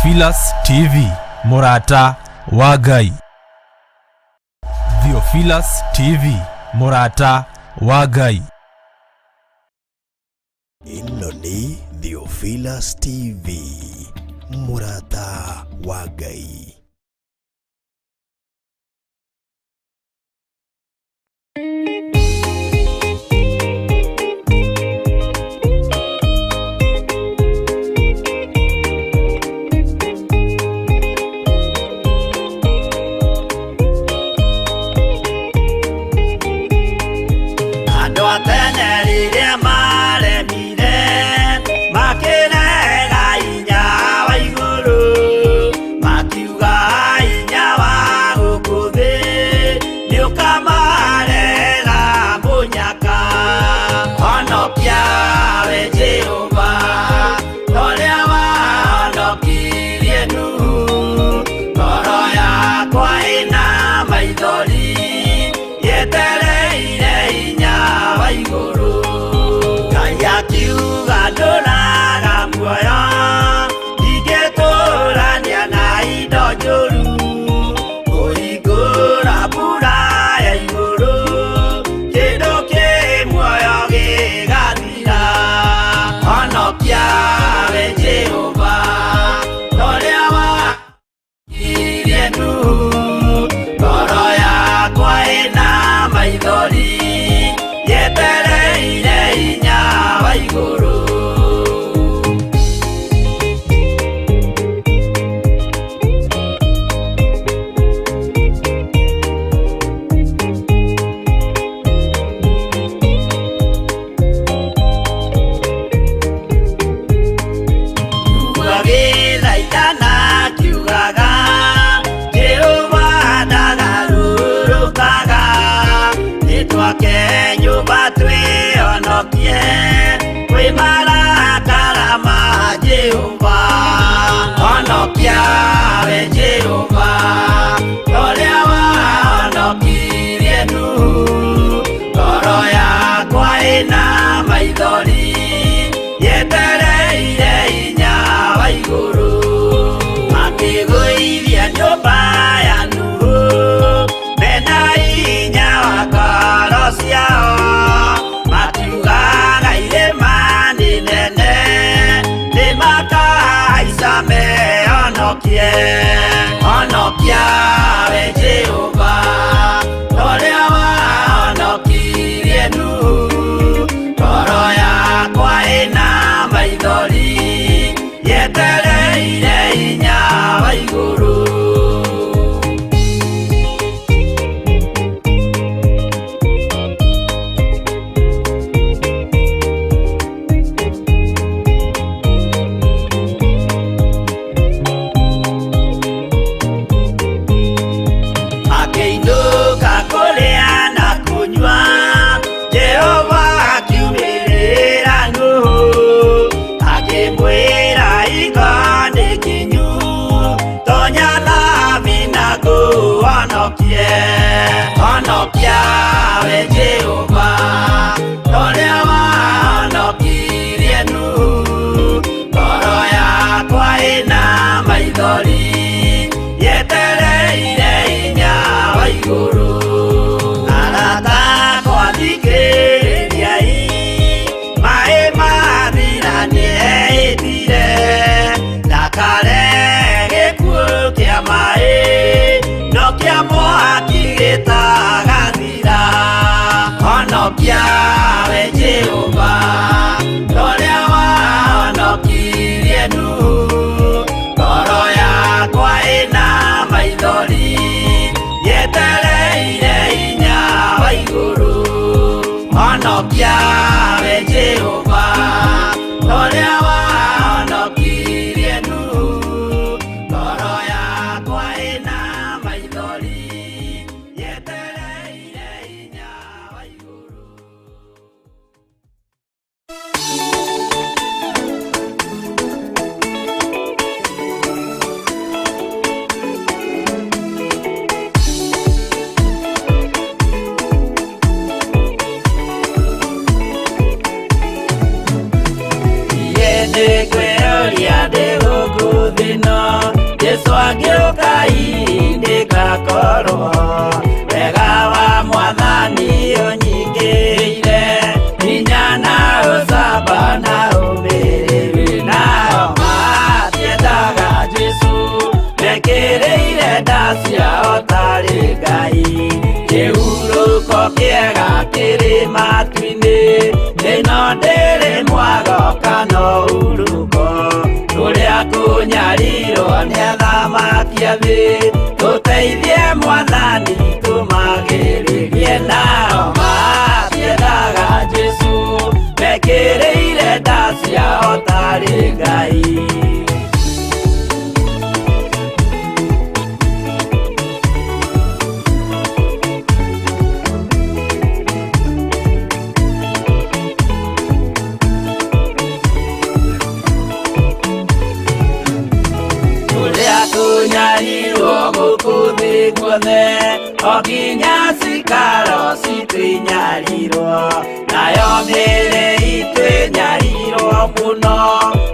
Theophilus TV, mũrata wa Ngai. Theophilus TV, mũrata wa Ngai. Ĩno nĩ Theophilus TV, mũrata wa Ngai. Andũ a tene rĩrĩa maremire makĩrega hinya wa igũrũ, makiuga hinya wa gũkũ thĩ nĩũkamarehera mũnyaka. Honokia we Jehova, torĩa wahonokirie Nuhu, ngoro yakwa ĩna maithori yetereire hinya wa igũrũ. Ngai akiuga ndũraga muoyo, ndingĩtũrania na indo njũru, kũhingũra mbura ya igũrũ, kĩndũ kĩ muoyo gĩgathira. Honokia we Jehova, torĩa wahonokirie Nuhu, ngoro yakwa ĩna maithori yetereire hinya wa igũrũ. Agĩthaithana akiugaga, Jehova ndagarũrũkaga, nĩtwake nyũmba twĩhonokie kwĩ marakara ma Jehova. Honokia we Jehova, torĩa wahonokirie Nuhu, ngoro yakwa ĩna maithori yetereire hinya wa igũrũ. Makĩgũithia nyũmba ya Nuhu mena hinya wa ngoro ciao, makiugaga irĩma nĩ nene nĩmakahaica mehonokie. Honokia we Jehova, torĩa wahonokirie Nuhu, ngoro yakwa ĩna maithori yetereire hinya wa igũrũ. Akĩinũka kũrĩa na kũnyua, Jehova akiumĩrĩra Nuhu, akĩmwĩra hingo nĩ kinyu, tonya thabina ngũhonokie. Honokia we Jehova, torĩa wahonokirie Nuhu, ngoro yakwa ĩna maithori yetereire hinya wa igũrũ. Arata akwa thikĩrĩriai, maĩ mathira nĩehĩtire, ndakarehe gĩkuũ kĩa maĩ, no kĩa mwaki gĩtagathira. Honokia we Jehova, torĩa wahonokirie Nuhu, ngoro yakwa ĩna maithori yetereire hinya wa igũrũ. Honokia we Jehova, torĩa wahonokirie Nuhu, ngoro yakwa ĩna maithori yetereire hinya wa igũrũ. Niĩ nĩngwĩyũria ndĩ gũkũ thĩ ĩno. kĩrĩ matu-inĩ ĩno ndĩrĩ mwago kana ũhurũko tũrĩa kũnyarirwo nĩ athamaki a thĩ tũteithie mwathani tũmagĩrĩrie nao matiendaga Jesũ mekĩrĩire nda ciao tarĩ Ngai. Tũnyarirwo gũkũ thĩ guothe o nginya cikaro citũ inyarirwo nayo mĩĩrĩ itũ ĩnyarirwo mũno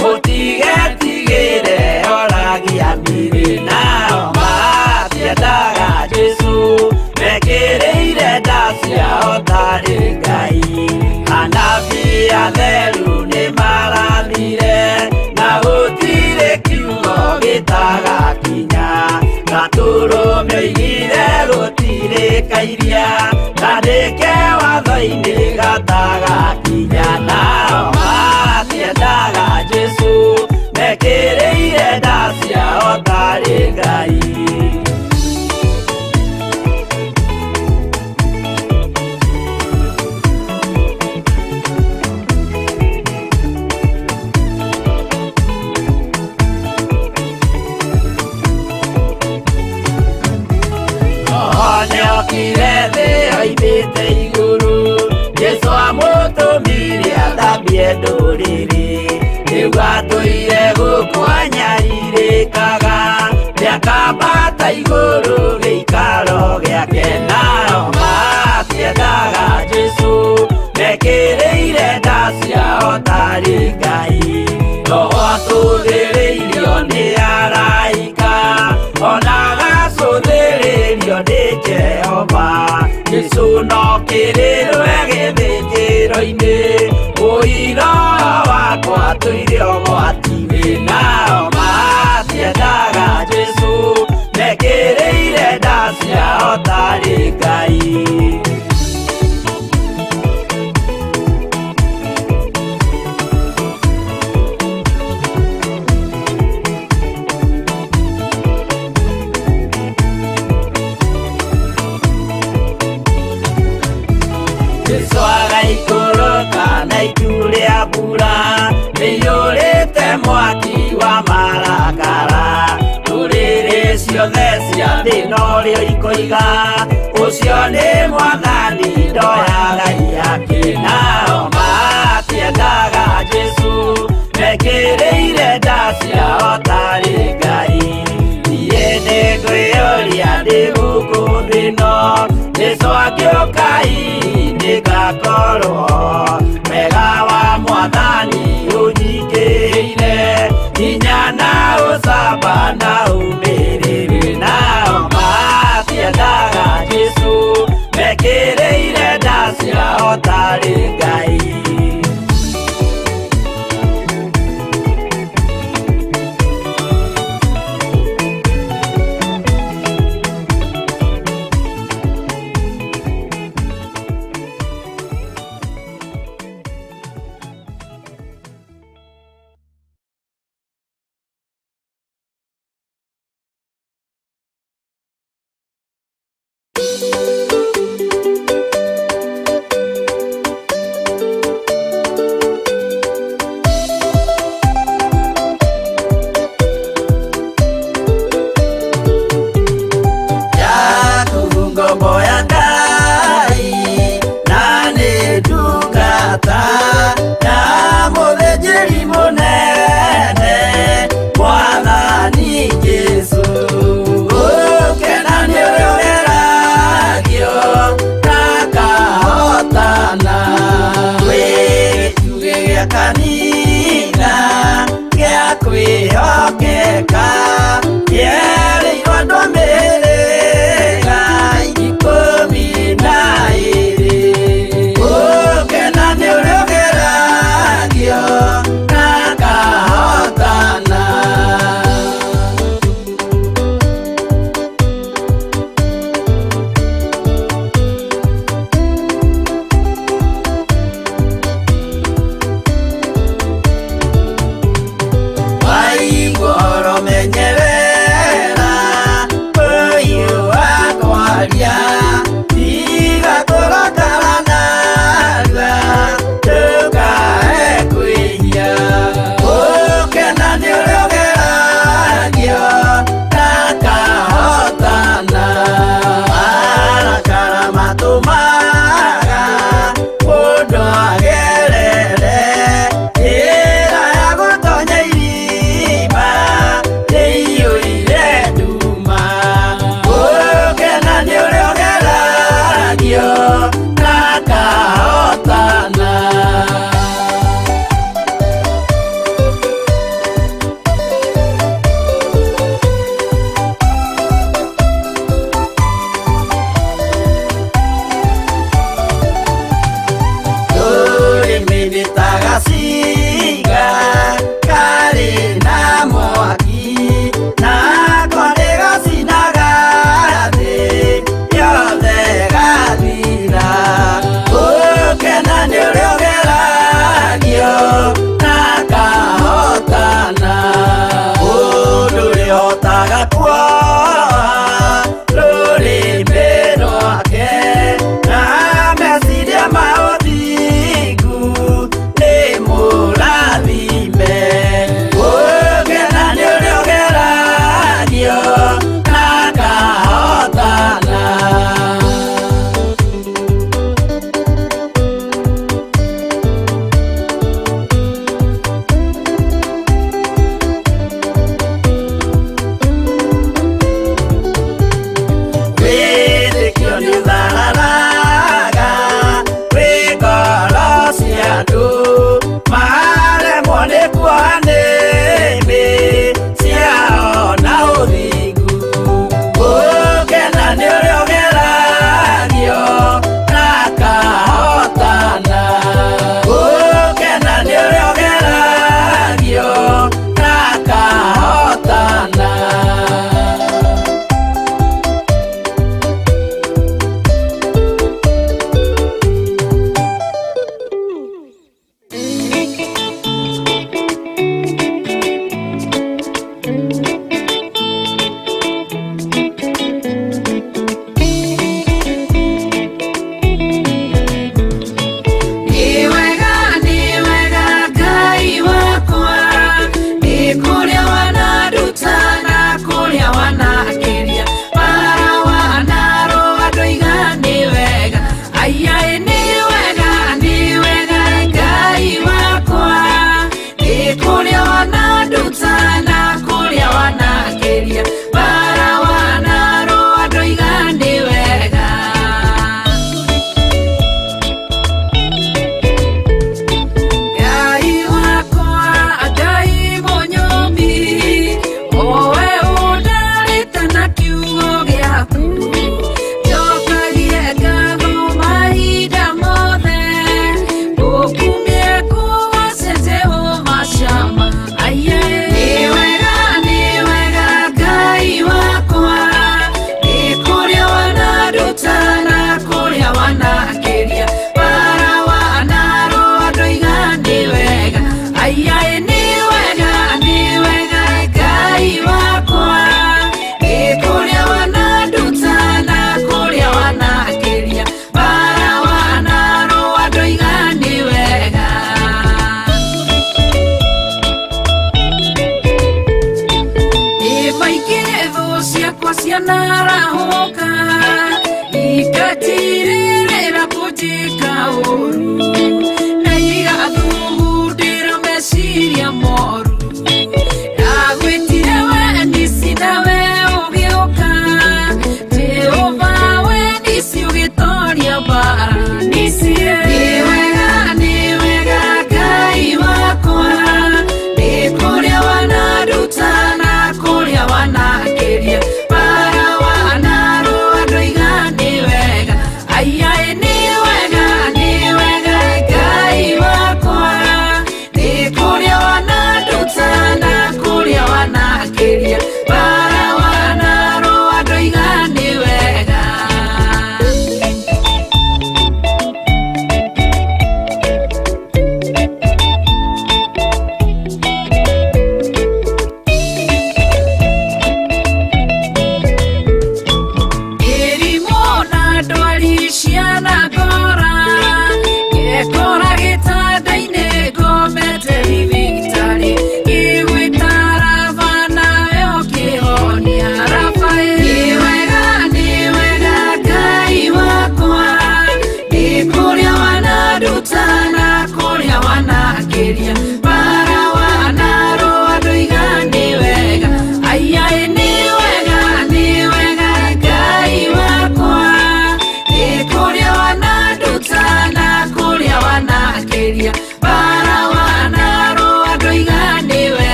mũtigetigĩre oragia mĩĩrĩ nao matiendaga Jesũ mekĩrĩire nda ciao tarĩ Ngai. Anabii atheru nĩmarathire na gũtirĩ kiugo gĩtagakinya gatũrũme oigire gũtirĩ kairia kandĩke watho-inĩ gatagakinya nao matiendaga Jesũ mekĩrĩire nda ciao tarĩ Ngai. Nĩokire thĩ oimĩte igũrũ Jesũ amũtũmire athambie ndũrĩrĩ rĩu atũire gũkũ anyarirĩkaga nĩakambata igũrũ gĩikaro gĩake nao matiendaga Jesũ mekĩrĩire nda ciao tarĩ Ngai. Roho atũthĩrĩirio nĩ araika ona agacũthĩrĩrio nĩ Jehova Jesũ no kĩrĩrwe gĩthĩnjĩro-inĩ ũira wakwa tũire ũgwati-inĩ nao matiendaga Jesũ mekĩrĩire nda ciao tarĩ Ngai. Jesũ agaikũrũka na itu rĩa mbura rĩiyũrĩte mwaki wa marakara ndũrĩrĩ ciothe cia thĩ norĩo ikoiga ũcio nĩ mwathani ndoyaga iyake nao matiendaga Jesũ mekĩrĩire nda ciao tarĩ Ngai. Niĩ nĩngwĩyũria ndĩ gũkũ thĩ ĩno Jesũ angĩũka hihi nĩngakorwo wega wa mwathani ũnyingĩrĩire hinya na ũcamba na ũmĩrĩru nao matiendaga Jesũ mekĩrĩire nda ciao tarĩ Ngai.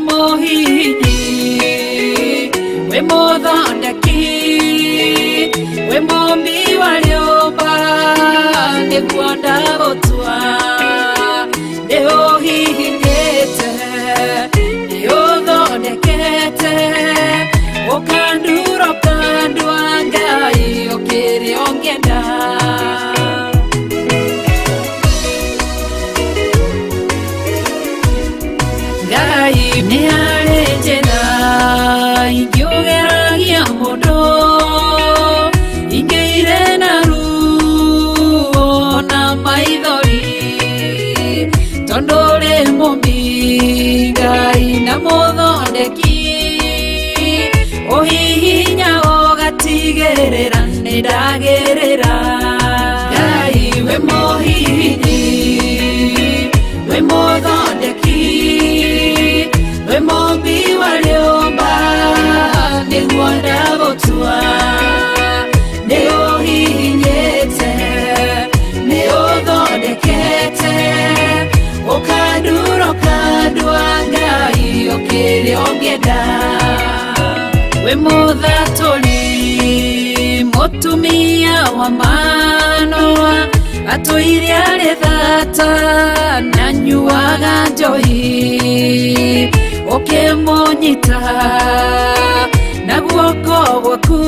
Mũhihinyi, wĩ mũthondeki, wĩ mũmbi wa rĩũmba, nĩguo ndagũtua. Nĩũhihinyĩte, nĩũthondekete, ũkandura ũkandua Ngai ũkĩrĩ ũngĩenda. Ngai nĩ harĩ njĩra ingĩũgeragia mũndũ, ingĩire na ruo na maithori, tondũ ũrĩ mũmbi Ngai na mũthondeki, ũhihinya ũgatigĩrĩra nĩ ndagĩrĩra. Ngai wĩ mũhihinyi, wĩ mũthondeki, wĩ mũmbi wa rĩũmba, nĩguo ndagũtua. Nĩũhihinyĩte, nĩũthondekete, ũkandura ũkandua Ngai ũkĩrĩ ũngĩenda. Wĩ mũthatũri, mũtumia wa Manoa, atũire arĩ thata na nyuaga njohi, ũkĩmũnyita na guoko gwaku,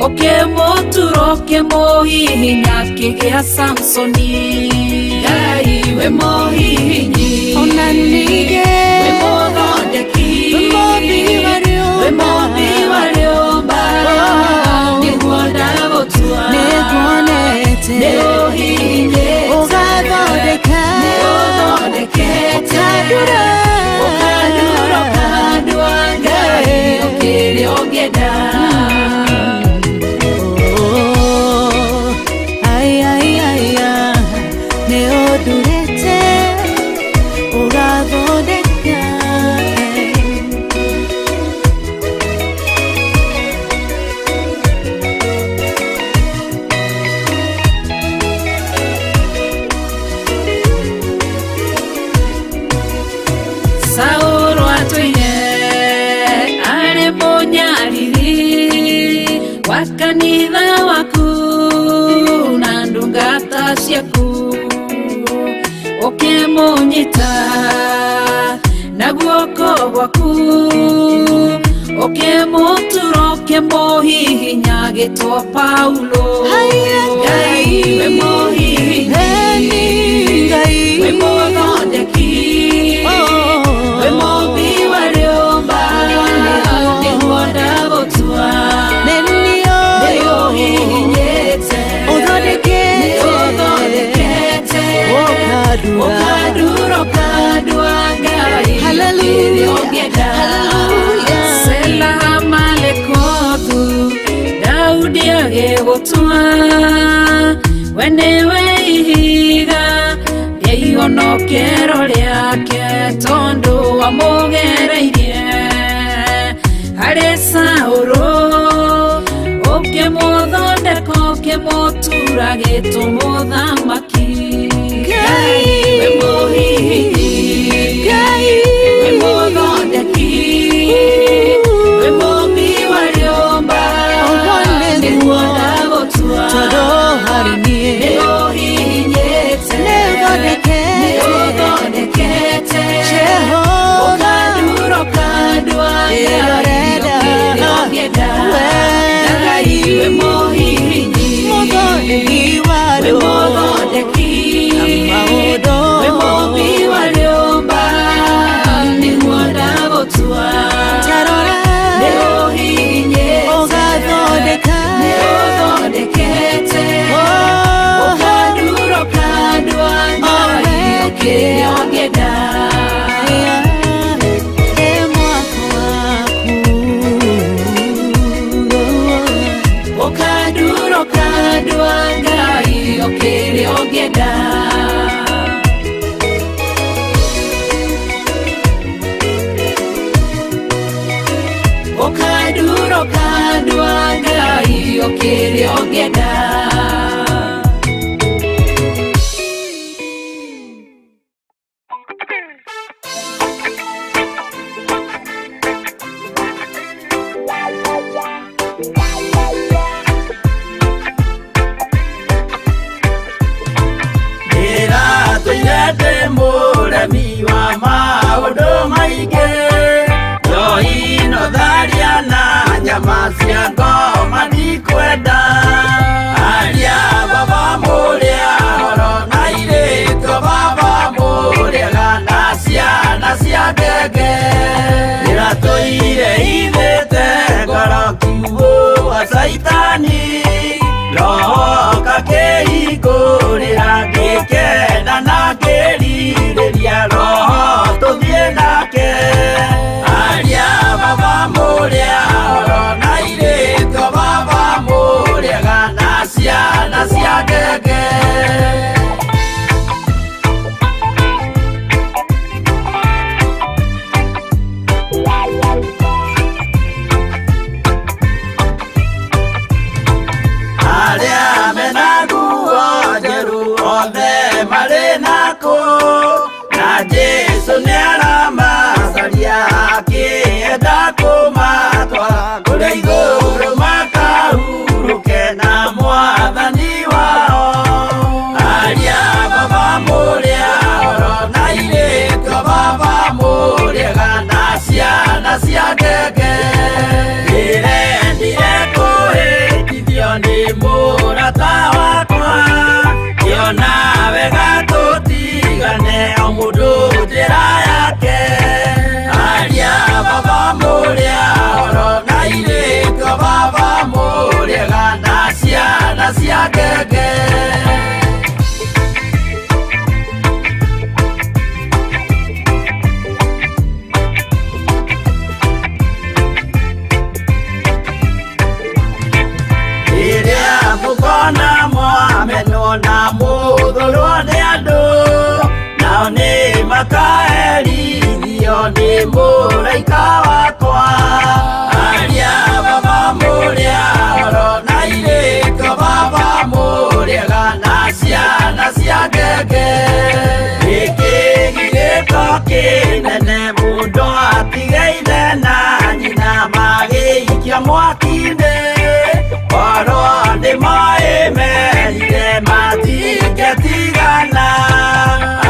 ũkĩmũtura ũkĩmũhihinya akĩgĩa Samsoni. Ngai wĩ mũhihinyi, Ona ningĩ wĩ mũthondeki, wĩ mũmbi wa wĩ mũmbi wa rĩũmba, nĩguo ndagũtua. Nĩnguonete Nĩũhihinyĩte, ũgathondeka, nĩũthondekete, ũkandura, ũkandura ũkandua Ngai ũkĩrĩ ũngĩenda. Oh, ai, ai, ai, ah, nĩũndurĩte ũgathondeka. Saũlũ atũire arĩ mũnyariri wa kanitha waku na ndungata ciaku, ũkĩmũnyita na guoko gwaku, ũkĩmũtura ũkĩmũhihinya agĩtwo Paulo. Haiya, Ngai wĩ mũhihinyi, Eni Ngai, wĩ mũthondeki, Oh, wĩ mũmbi wa rĩũmba, nĩguo ndagũtua. Nĩniũĩ Nĩũhihinyĩte, ũthondekete, nĩũthondekete, ũkandura, ũkandura ũkandua Ngai Hallelujah, ũkĩrĩ ũngĩenda. hallelujah. Sela Malekothu, Daudi agĩgũtua, we nĩwe ihiga rĩa ihonokero rĩake, tondũ wamũgereirie harĩ Saũlũ, ũkĩmũthondeka ũkĩmũtura gĩtũ mũthamaki. Ngai, wĩ mũhihinyi, Ngai, wĩ mũthondeki, wĩ mũmbi wa rĩũmba, Ũguo nĩguo, nĩguo ndagũtua. tondũ harĩ niĩ Nĩũhihinyĩte, nĩũthondekete, nĩũthondekete, Jehova, ũkandura ũkandua Ngai Ĩrorenda, ũkĩrĩ ũngĩenda. we Ngai wĩ mũhihinyi, mũthondeki wa wĩ andũ mũthondeki, na maũndũ, wĩ mũmbi wa rĩũmba, nĩguo ndagũtua. Tarora, Nĩũhihinyĩte, ũgathondeka, nĩũthondekete, Oh, ũkandura ũkandua Ngai ũkĩrĩ ũngĩenda. ĩ mwako waku. Ũkandura ũkandua Ngai ũkĩrĩ ũngĩenda. Ũkandura ũkandua Ngai ũkĩrĩ ũngĩenda. ngenge Ĩratũire ithĩte ngoro kiugũ wa Caitani Roho kakĩhingũrĩra ngĩkena na ngĩrirĩria Roho tũthiĩ nake Aria baba mũrĩa oro na irĩtwo baba mũrĩega na ciana cia ngenge Aria mena nguo njerũ othe marĩ nako na Jesũ nĩaramacaria akĩenda kũmatwara kũrĩa igũrũ makahurũke na mwathani wao Aria baba mũrĩa oro na irĩtwo baba mũrĩega na ciana cia ngenge Ndĩrendire kũhĩtithio nĩ mũrata wakwa Ngĩona wega tũtigane o mũndũ njĩra yake Aria baba mũrĩa oro na irĩtwo baba mũrĩega na ciana cia ngenge Rĩrĩa mũkona mwamenwo na mũthũrwo nĩ andũ nao nĩ makaherithio nĩ mũraika wakwa Aria baba mũrĩa oro na irĩtwo baba mũrĩega na ciana cia ngenge Gĩkĩ gĩgĩko kĩnene mũndũ atige ithe na nyina magĩikio mwaki-inĩ Oro nĩ moĩ merire matingĩtigana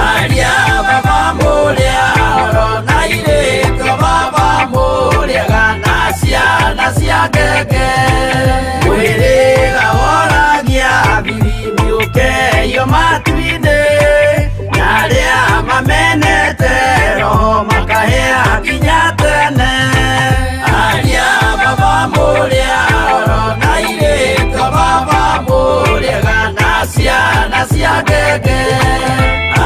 Aria baba mũrĩa oro na irĩtwo baba mũrĩega na ciana cia ngenge Mwĩrĩga woragia thiri nĩũkeio matu-inĩ na arĩa mamenete roho makahĩa nginya tene Aria baba mũrĩa oro na irĩtwo baba mũrĩega na ciana cia ngenge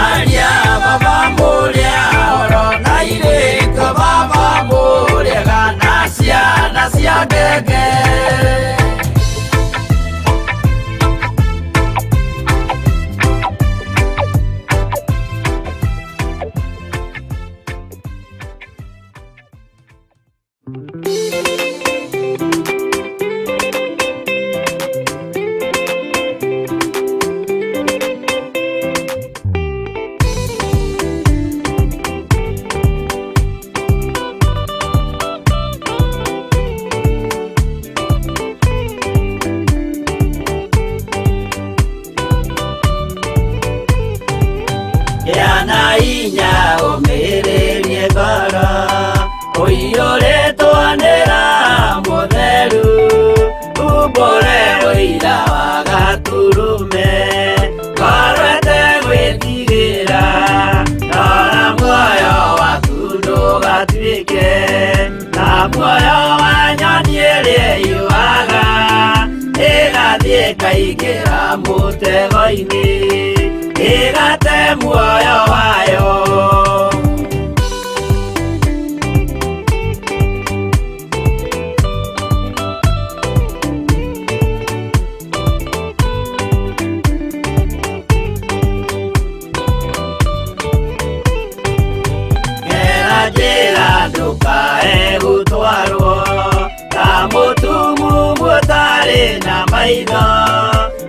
Aria baba mũrĩa oro na irĩtwo baba mũrĩega na ciana cia ngenge Gĩa na hinya ũmĩrĩrie ngoro ũiyũrĩtwo nĩ Roho Mũtheru umbũre ũira wa Gatũrũme ngoro ĩtegwĩtigĩra rora muoyo waku ndũgatuĩke ta muoyo wa nyoni ĩrĩa ĩyũaga ĩgathiĩ ĩkaingĩra mũtego-inĩ ĩgate muoyo wayo Gera njĩra ndũkae gũtwarwo ta mũtumumu ũtarĩ na maitho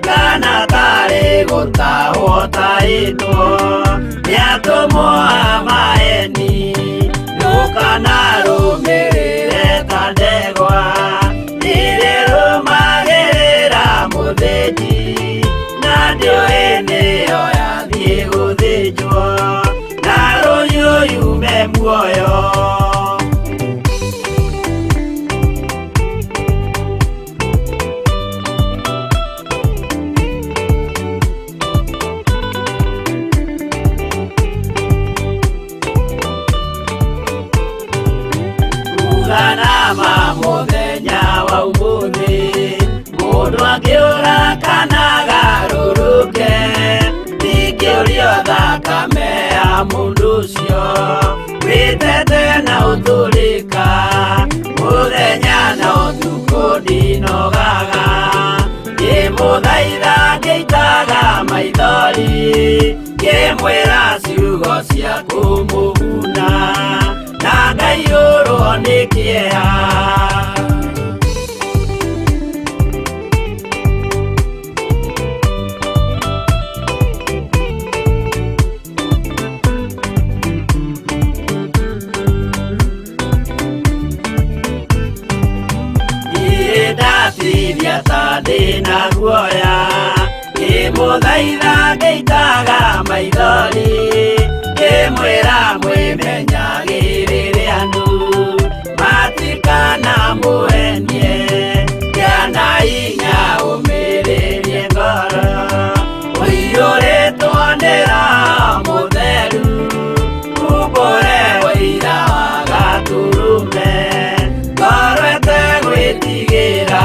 kana tarĩ gũtahwo tahĩtwo nĩ atũmwo a maeni ndũkanarũmĩrĩre ta ndegwa nĩrĩrũmagĩrĩra mũthĩnji na ndĩũĩ nĩyo yathiĩ gũthĩnjwo na rũhiũ yume muoyo Nguga nama mũthenya wa ũmũthĩ, mũndũ angĩũra kana agarũrũke, ndingĩũrio thakame ya mũndũ ũcio, wĩtete na ũtũrĩka, mũthenya na ũtukũ ndinogaga, ngĩmũthaitha ngĩitaga maithori, ngĩmwĩra ciugo cia kũmũguna, na ngaiyũrwo nĩ kĩeha. Ndatithia ta ndĩna guoya, ngĩmũthaitha ngĩitaga maithori, ngĩmwĩra mwĩmenyagĩrĩre andũ, matikanamũhenie, kĩana hinya ũmĩrĩrie ngoro, ũiyũrĩtwo nĩ Roho Mũtheru, umbũre ũira wa Gatũrũme, ngoro ĩtegwĩtigĩra.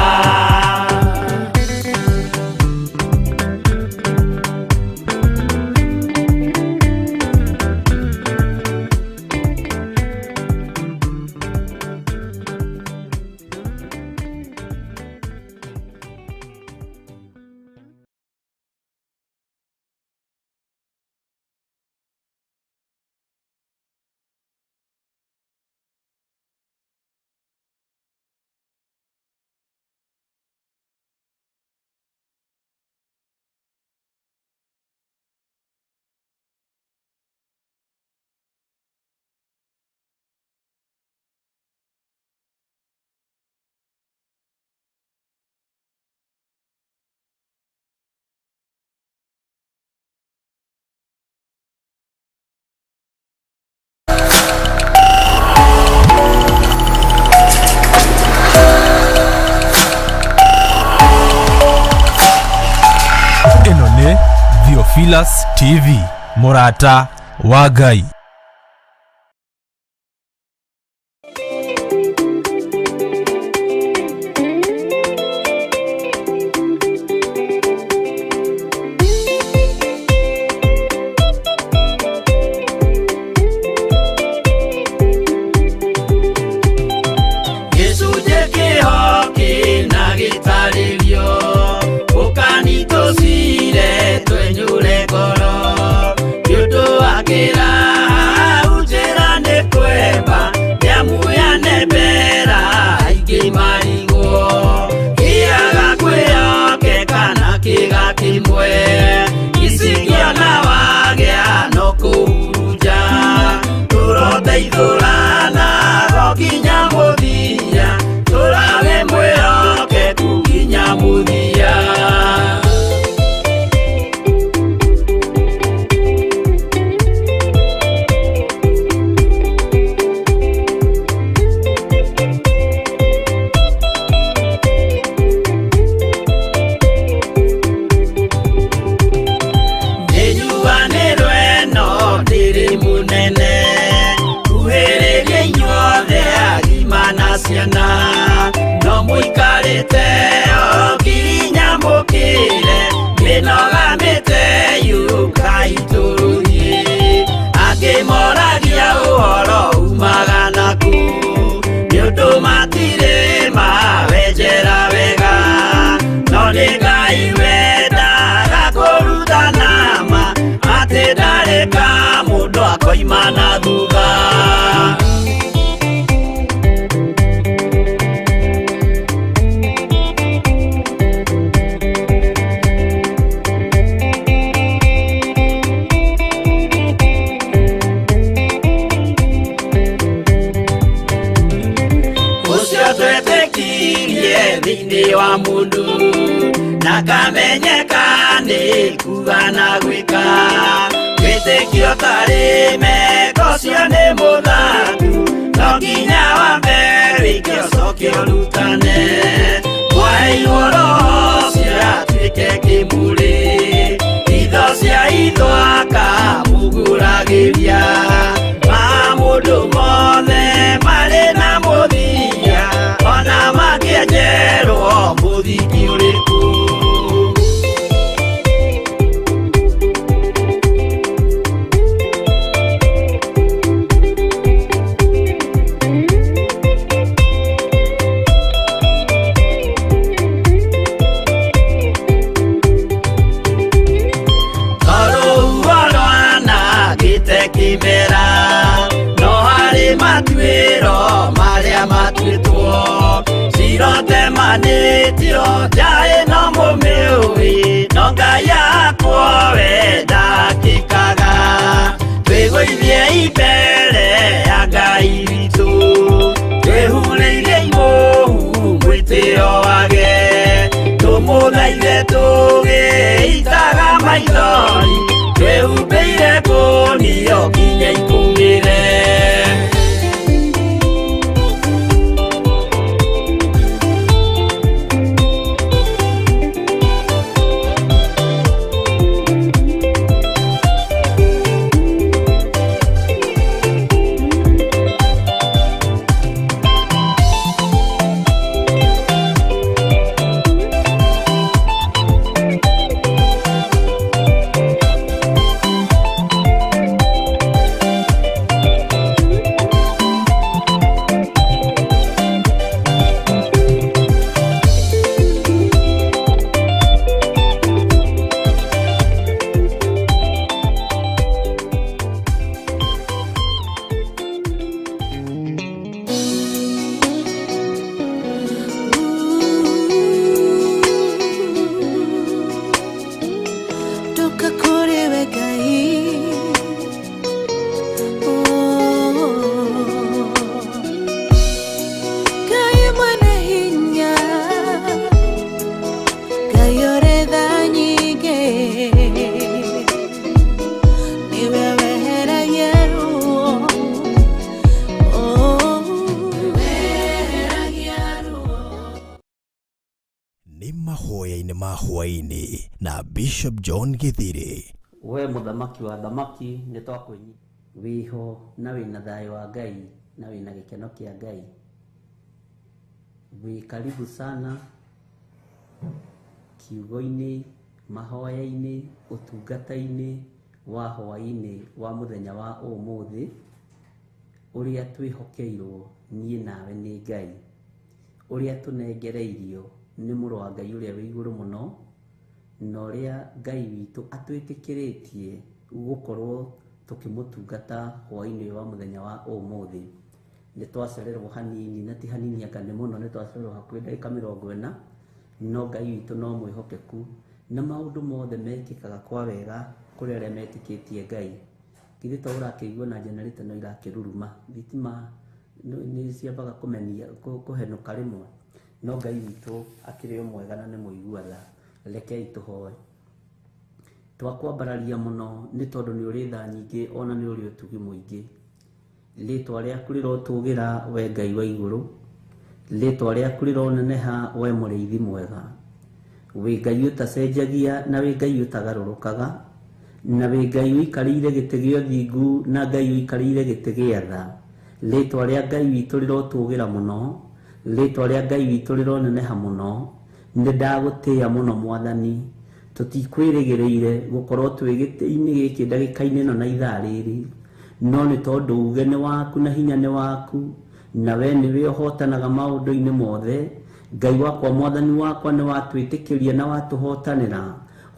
Ĩno nĩ Theophilus TV, mũrata wa Ngai. Gĩcunjĩ kĩho kĩna gĩtarĩrio, ũkanitũcire twenyũre ngoro, nĩ ũndũ wa kĩraha njĩra nĩ kwemba, nĩamu yanembera aingĩ marigwo, kĩaga kwĩhokeka na kĩga kĩmwe, icingĩona wagĩa no kũhurunja, tũroteithũrana go nginya mũthia, tũrage mwĩhokeku nginya mũthia. Nĩnyuanĩrwo ĩno ndĩrĩ mũnene, kuhĩrĩria inyuothe agima na ciana, no mũikarĩte o nginya mũkĩre, mĩnoga mĩte yũkai tũrũthiĩ, angĩ moragia ũhoro umaga nakũ, nĩ ũndũ matirĩ mawenjera wega, no nĩ Ngai wendaga kũrutana ma, atĩ ndareka mũndũ akoima na thutha. Ũcio twetĩkirie thĩinĩ wa mũndũ, na kamenyeka nĩ kuga na gwĩka, wĩtĩkio tarĩ meko ũcio nĩ mũthatu, no nginya wambe wĩke ũcoke ũrutane, mwaheirwo Roho ũcio atuĩke kĩmũrĩ, itho cia itho akamũgũragĩria, ma mũndũ mothe marĩ na mũthia. arĩa matuĩtwo cirotemanĩtio njaĩ no mũmĩũĩ no Ngai yakwa we ndakĩkaga twĩgũithie imbere ya Ngai witũ twĩhurĩirie imũhu mwĩtĩo wage tũmũthaithe tũgĩitaga maithori twĩhumbĩire ngũnio nginya ikũmĩre. Toka kũrĩ we Ngai. Oh. Ngai mwene hinya, Ngai ũrĩ tha nyingĩ, nĩwe weheragia ruo. Oh. Weheragia ruo. Nĩ mahoya-inĩ ma hwaĩ-inĩ na Bishop John Githiri. We mũthamaki wa thamaki nĩ twakwĩnyi wĩho na wĩna thayũ wa Ngai na wĩna gĩkeno kĩa Ngai. Wĩ karibu sana kiugo-inĩ, mahoya-inĩ, ũtungata-inĩ wa hwaĩ-inĩ wa mũthenya wa ũmũthĩ ũrĩa twĩhokeirwo niĩ nawe nĩ Ngai, ũrĩa tũnengereirio nĩ mũrũ wa Ngai ũrĩa wĩ igũrũ mũno na ũrĩa Ngai witũ atwĩtĩkĩrĩtie gũkorwo tũkĩmũtungata hwaĩ-inĩ ũyũ wa mũthenya wa ũmũthĩ. Nĩ twacererwo hanini na ti hanini anga nĩ mũno, nĩ twacererwo hakuhĩ ndagĩka 40, no Ngai witũ no mwĩhokeku na maũndũ mothe mekĩkaga kwa wega kũrĩ arĩa metĩkĩtie Ngai. Githĩ to ũrakĩigua na generator no irakĩruruma, thitima nĩ ciambaga kũmenia kũhenũka rĩmwe, no Ngai witũ akĩrĩ o mwega na nĩ mũigua tha. Rekei tũhoe. Twakwambararia mũno nĩ tondũ nĩ ũrĩ tha nyingĩ ona nĩ ũrĩ ũtugi mũingĩ. Rĩtwa rĩaku rĩrotũgĩra we Ngai wa igũrũ, rĩtwa rĩaku rĩroneneha we mũrĩithi mwega. Wĩ Ngai ũtacenjagia na wĩ Ngai ũtagarũrũkaga, na wĩ Ngai ũikarĩire gĩtĩ gĩa ũthingu na Ngai ũikarĩire gĩtĩ gĩa tha. Rĩtwa rĩa Ngai witũ rĩrotũgĩra mũno, rĩtwa rĩa Ngai witũ rĩroneneha mũno. Nĩ ndagũtĩĩa mũno Mwathani, tũtikwĩrĩgĩrĩire gũkorwo twĩ gĩtĩ-inĩ gĩkĩ ndagĩka-inĩ ĩno na ithaa rĩrĩ, no nĩ tondũ uge nĩ waku na hinya nĩ waku, na we nĩwe ũhotanaga maũndũ-inĩ mothe. Ngai wakwa Mwathani wakwa nĩ watwĩtĩkĩria na watũhotanĩra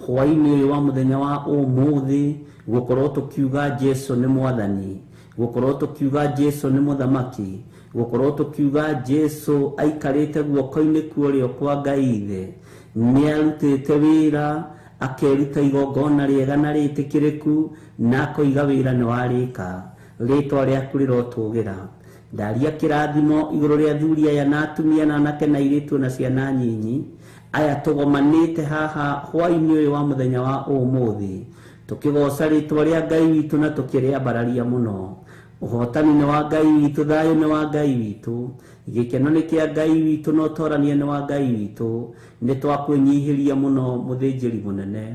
hwaĩ-inĩ ũyũ wa mũthenya wa ũmũthĩ gũkorwo tũkiuga Jesu nĩ Mwathani, gũkorwo tũkiuga Jesu nĩ Mũthamaki, gũkorwo tũkiuga Jesu aikarĩte guoko-inĩ kwa ũrĩo kwa Ngai Ithe, nĩ arutĩte wĩra akeruta igongona rĩega na rĩtĩkĩrĩku na akoiga wĩra nĩ warĩka. Rĩtwa rĩaku rĩrotũgĩra. Ndaria kĩrathimo igũrũ rĩa athuri aya na atumia na anake na airĩtu na ciana nyinyi aya tũgomanĩte haha hwaĩ-inĩ ũyũ wa mũthenya wa ũmũthĩ tũkĩgoca rĩtwa rĩa Ngai witũ na tũkĩrĩambararia mũno. Ũhotani nĩ wa Ngai witũ, thayũ nĩ wa Ngai witũ, gĩkeno nĩ kĩa Ngai witũ na ũtorania nĩ wa Ngai witũ. Nĩ twakwĩnyihĩria mũno mũthĩnjĩri mũnene,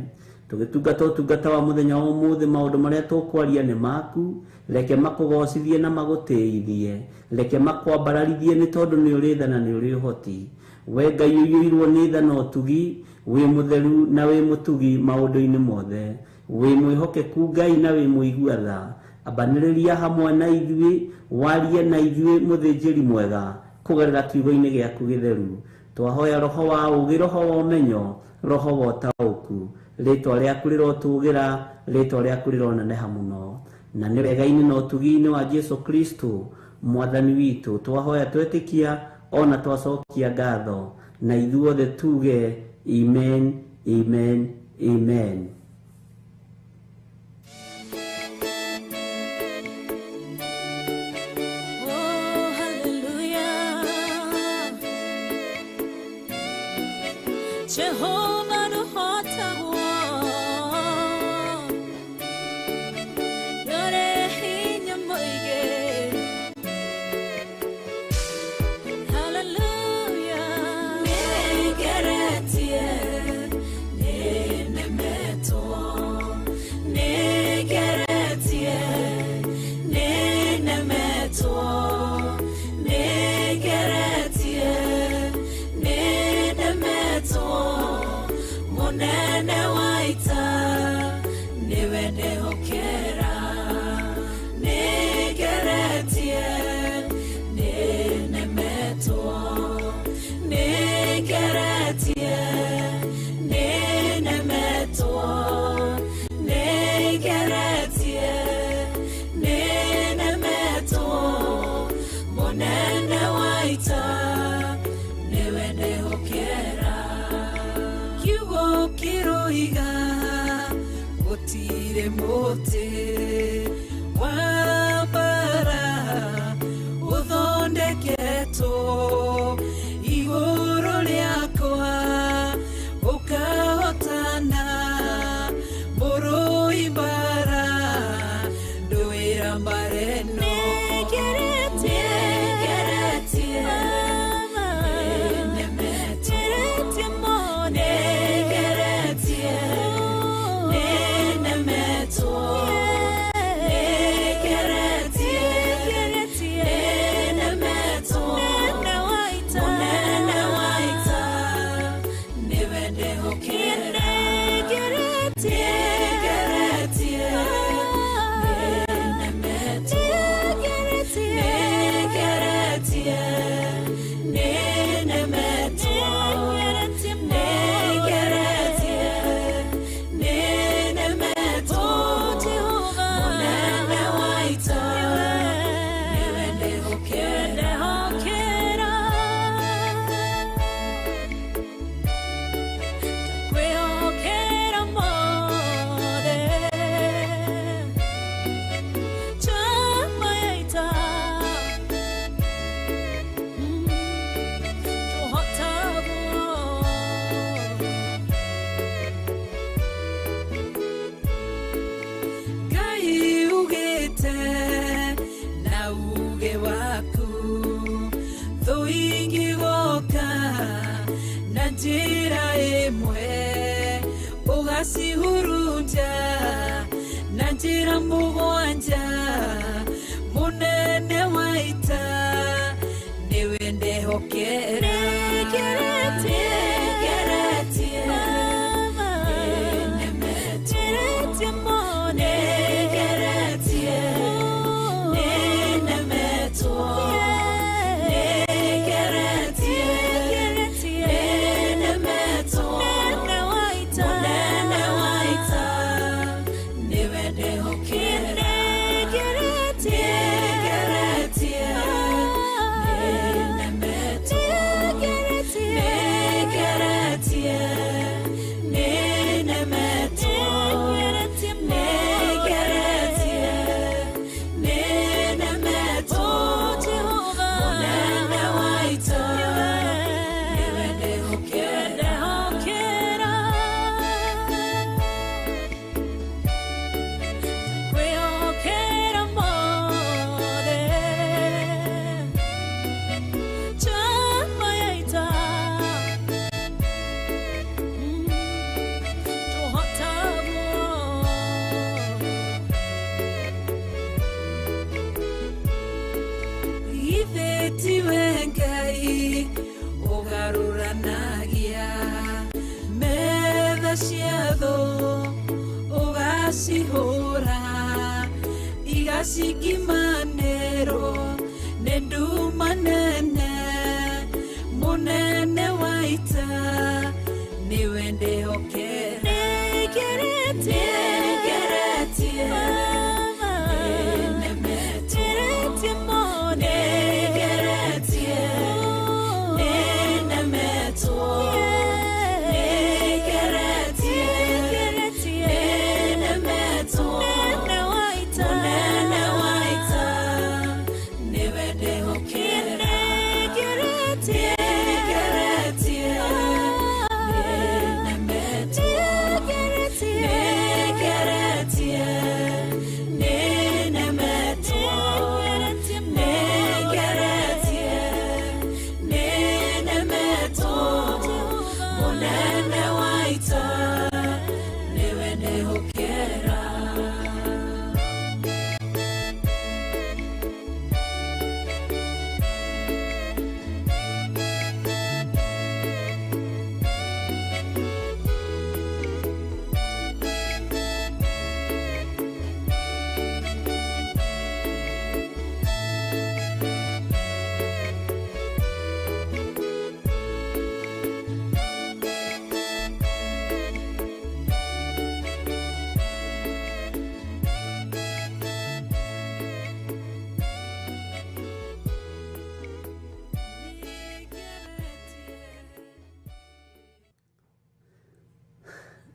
tũgĩtungata ũtungata wa mũthenya wa ũmũthĩ. Maũndũ marĩa tũkwaria nĩ maku, reke makũgocithie na magũtĩithie, reke makwambararithie nĩ tondũ nĩ ũrĩ tha na nĩ ũrĩ ũhoti. We Ngai ũiyũirwo nĩ tha na ũtugi, wĩ mũtheru na wĩ mũtugi maũndũ-inĩ mothe, wĩ mwĩhokeku Ngai na wĩ mũigua tha. Ambanĩrĩria hamwe na ithuĩ, warie na ithuĩ mũthĩnjĩri mwega kũgerera kiugo-inĩ gĩaku gĩtheru. Twahoya roho wa ũũgĩ, roho wa ũmenyo, roho wa ũtaũku. Rĩtwa rĩaku rĩrotũgĩra, rĩtwa rĩaku rĩroneneha mũno, na nĩ wega-inĩ na ũtugi-inĩ wa Jesu Kristo Mwathani witũ. Twahoya twetĩkia ona twacokia ngatho, na ithuothe tuge amen, amen, amen. Oh, hallelujah. Jehovah nuhotagwo Yore hinya mũingĩ. Hallelujah. Nĩngeretie, nĩnemetwo. Nĩngeretie, nĩnemetwo. Nĩngeretie, nĩnemetwo. Mũnene wa ita nĩwe ndehokera. Nĩngeretie, nĩnemetwo. Nĩngeretie, nĩnemetwo. Nĩngeretie, nĩnemetwo. Mũnene wa ita nĩwe ndehokera. Kiugo kĩroiga gũtirĩ mũtĩ wa mbara ũthondeketwo igũrũ rĩakwa ũkahotana mũrũi mbara ndũĩra mbara ĩno. Nĩngeretie, nĩnemetwo. Nĩngeretie, nĩnemetwo. Nĩngeretie, nĩnemetwo. Mũnene wa ita nĩwe ndehokera. Nĩngeretie, nĩnemetwo. Nĩngeretie, nĩnemetwo. Nĩngeretie, nĩnemetwo. Mũnene wa ita nĩwe ndehokera. Kwĩhokera mothe chama ya ita tũhotagwo. Ngai ugĩte na uge waku thũ ingĩgoka na njĩra ĩmwe ũgacihurunja na njĩra mũgwanja. Mũnene wa ita nĩwe ndehokera. Nĩngeretie, nĩnemetwo. Nĩngeretie, nĩnemetwo. Nĩngeretie, nĩnemetwo. Mũnene wa ita nĩwe ndehokera. Nĩngeretie, nĩnemetwo. Nĩngeretie, nĩnemetwo. Nĩngeretie, nĩnemetwo. Mũnene wa ita nĩwe ndehokera. Kwĩhokera mothe chama ya ita tũhotagwo. Githĩ tiwe Ngai ũgarũranagia metha cia thũ ũgacihũra igacingimanĩrwo nĩ nduma nene. Mũnene wa ita nĩwe ndehokera. Nĩngeretie, nĩnemetwo.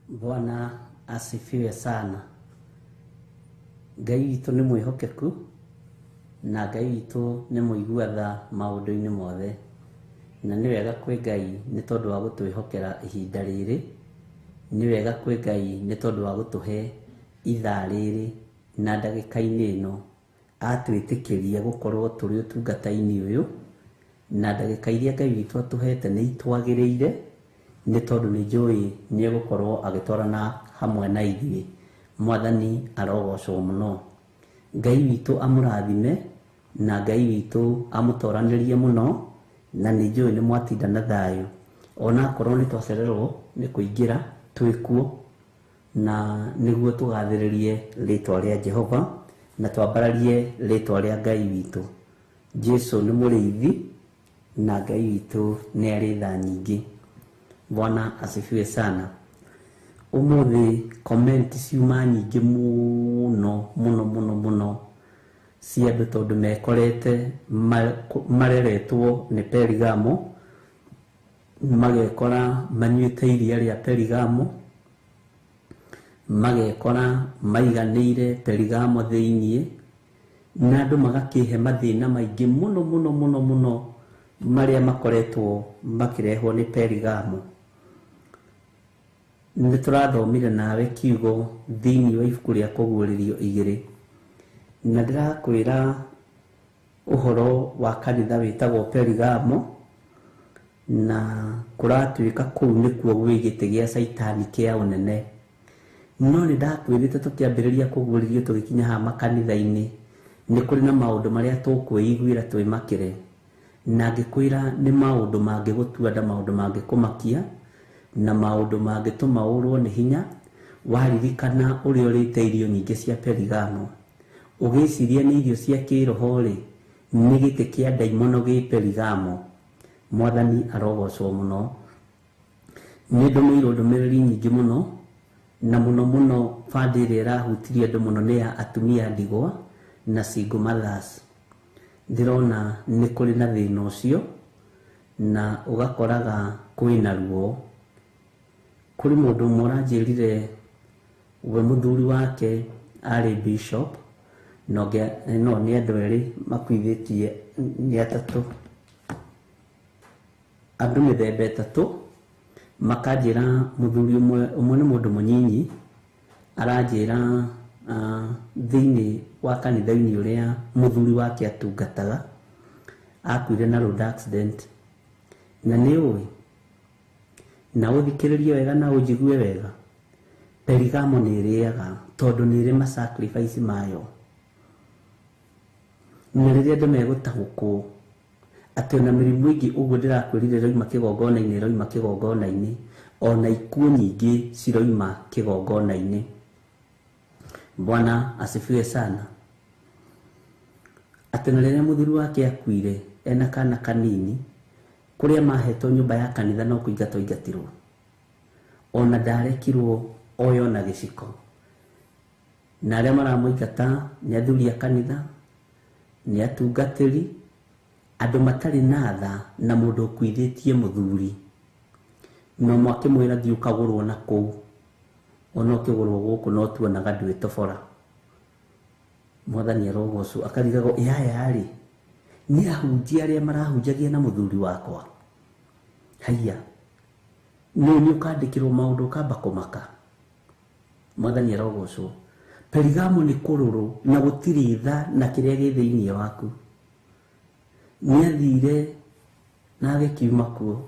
Bwana asifiwe sana. Ngai witũ nĩ mwĩhokeku na Ngai witũ nĩ mũigua tha maũndũ-inĩ mothe, na nĩ wega kwĩ Ngai nĩ tondũ wa gũtwĩhokera ihinda rĩrĩ, nĩ wega kwĩ Ngai nĩ tondũ wa gũtũhe ithaa rĩrĩ na ndagĩka-inĩ ĩno atwĩtĩkĩria gũkorwo tũrĩ ũtungata-inĩ ũyũ, na ndagĩka iria Ngai witũ atũhete nĩ itwagĩrĩire nĩ tondũ nĩ njũĩ nĩ egũkorwo agĩtwarana hamwe na ithuĩ. Mwathani arogocwo mũno. Ngai witũ amũrathime na Ngai witũ amũtoranĩrie mũno, na nĩ njũĩ nĩ mwatinda na thayũ onakorwo nĩ twacererwo nĩ kũingĩra twĩkuo, na nĩguo tũgathĩrĩrie rĩtwa rĩa Jehova na twambararie rĩtwa rĩa Ngai witũ. Jesu nĩ mũrĩithi na Ngai witũ nĩ arĩ tha nyingĩ. Bwana asifiwe sana. Ũmũthĩ comment ciuma nyingĩ mũno mũno mũno mũno cia andũ tondũ mekorete mareretwo nĩ Perigamo, magekora manyuĩte iria rĩa Perigamo, magekora maiganĩire Perigamo thĩiniĩ, na andũ magakĩhe mathĩna maingĩ mũno mũno mũno mũno marĩa makoretwo makĩrehwo nĩ Perigamo. Nĩ tũrathomire nawe kiugo thĩiniĩ wa ibuku rĩa Kũguũrĩrio 2, na ndĩrakwĩra ũhoro wa kanitha wĩtagwo Perigamo, na kũratuĩka kũu nĩkuo gwĩ gĩtĩ gĩa Caitani kĩa ũnene. No nĩ ndakwĩrĩte tũkĩambĩrĩria kũguũrĩrio tũgĩkinya haha makanitha-inĩ nĩ kũrĩ na maũndũ marĩa tũkwĩiguĩra twĩmakĩre, na ngĩkwĩra nĩ maũndũ mangĩgũtua nda, maũndũ mangĩkũmakia na maũndũ mangĩtũma ũrwo nĩ hinya waririkana ũrĩa ũrĩte irio nyingĩ cia Perigamo. Ũgĩciria nĩ irio cia kĩroho rĩ, nĩ gĩtĩ kĩa ndaimono gĩ Perigamo. Mwathani arogocwo mũno. Nĩ ndũmĩirwo ndũmĩrĩri nyingĩ mũno, na mũno mũno bandi ĩrĩa ĩrahutirie andũ mũno nĩ ya atumia ndigwa na single mothers. Ndĩrona nĩ kũrĩ na thĩna ũcio, na ũgakoraga kwĩna ruo. Kũrĩ mũndũ ũmwe ũranjĩrire we mũthuri wake arĩ bishop, no nĩ andũ erĩ makuithĩtie, nĩ atatũ, andũ mĩthemba ĩtatũ makanjĩra mũthuri ũmwe nĩ mũndũ mũnyinyi, aranjĩra thĩiniĩ wa kanitha-inĩ ũrĩa mũthuri wake atungataga akuire na road accident, na nĩ ũĩ na ũthikĩrĩrie wega na ũnjigue wega, Perigamo nĩ ĩrĩaga tondũ nĩ ĩrĩ ma sacrifice mayo, na rĩrĩa andũ megũtaũkwo atĩ ona mĩrimũ ĩngĩ ũguo ndĩrakwĩrire ĩroima kĩgongona-inĩ, ĩroima kĩgongona-inĩ, ona ikuũ nyingĩ ciroima kĩgongona-inĩ. Bwana asifiwe sana. Atĩ na rĩrĩa mũthuri wake akuire ena kana kanini, kũrĩa mahetwo nyũmba ya kanitha no kũingatwo aingatirwo, ona ndarekirwo oyo na gĩciko, na arĩa maramũingata nĩ athuri a kanitha, nĩ atungatĩri, andũ matarĩ na tha na mũndũ ũkuithĩtie mũthuri, no mwakĩmwĩra thiĩ ũkagũrwo na kũu, ona ũkĩgũrwo gũkũ no tuonaga ndwĩtobora. Mwathani arogocwo. Akarigagwo ĩyaya rĩ, nĩ ahunjia arĩa marahunjagia na mũthuri wakwa, haiya nĩ nĩ ũkandĩkĩrwo maũndũ ũkamba kũmaka. Mwathani arogocwo. Perigamo nĩ kũrũrũ na gũtirĩ tha na kĩrĩa gĩ thĩiniĩ waku. Nĩ athire na agĩkiuma kuo.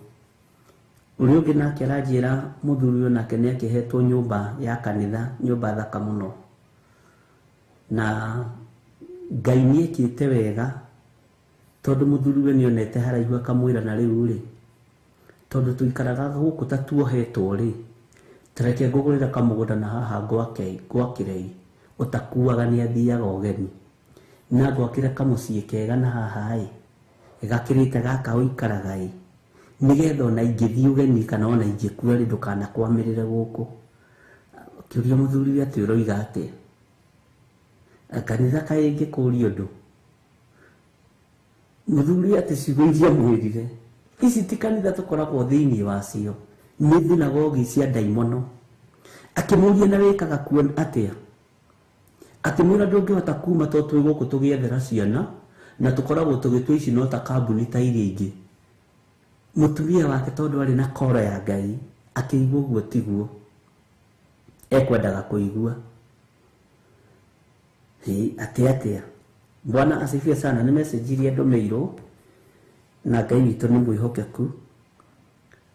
Ũrĩa ũngĩ nake aranjĩra mũthuri ũyũ nake nĩ akĩhetwo nyũmba ya kanitha, nyũmba thaka mũno, na Ngai nĩ ekĩte wega tondũ mũthuri we nĩonete haraihu akamwĩra na rĩu rĩ, tondũ tũikaraga gũkũ ta tuohetwo rĩ, tareke ngũgũrĩra kamũgũnda na haha ngwakĩrei, ũtakuaga nĩ athiaga ũgeni, na ngwakĩre kamũciĩ kega na haha ĩ, gakĩrĩte gaka ũikaraga ĩ, nĩgetha ona ingĩthiĩ ũgeni kana ona ingĩkua rĩ, ndũkanakwamĩrĩre gũkũ. Akĩũria mũthuri we atĩ ũroiga atĩa? Kanitha kaĩ ngĩkũria ũndũ? Mũthuri atĩ ciugo iria mwĩrire ici ti kanitha tũkoragwo thĩiniĩ wacio, nĩ thinagogi cia ndaimono. Akĩmũria na wĩkaga kuo atĩa? Akĩmwĩra ndũngĩhota kuma tondũ twĩ gũkũ tũgĩethera ciana na tũkoragwo tũgĩtua ici no ta kambuni ta iria ingĩ. Mũtumia wake tondũ arĩ na koro ya Ngai akĩigua ũguo tiguo ekwendaga kũigua. Atĩ atĩa? Bwana asifiwe sana. Nĩ message iria ndũmĩirwo na Ngai witũ nĩ mwĩhokeku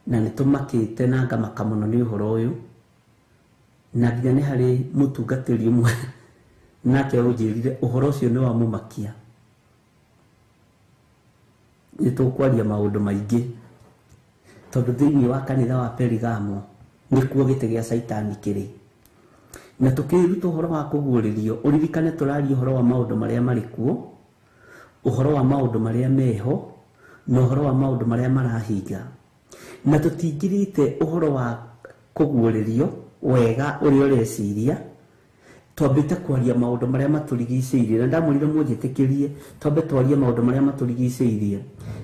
na nĩ tũmakĩte na ngamaka mũno nĩ ũhoro ũyũ, na nginya nĩ harĩ mũtungatĩri ũmwe nake ũnjĩrire ũhoro ũcio nĩ wamũmakia. Nĩ tũkwaria maũndũ maingĩ tondũ thĩinĩ wa kanitha wa Perigamo nĩkuo gĩtĩ gĩa Caitani kĩrĩ. Na tũkĩruta ũhoro wa kũguũrĩrio, ũririkane tũraria ũhoro wa maũndũ marĩa marĩ kuo, ũhoro wa maũndũ marĩa meho, na ũhoro wa maũndũ marĩa marahinga. Na tũtingirĩte ũhoro wa kũguũrĩrio wega ũrĩa ũreciria, twambĩte kwaria maũndũ marĩa matũrigicĩirie. Na ndamwĩrire mũnjĩtĩkĩrie twambe twarie maũndũ marĩa matũrigicĩirie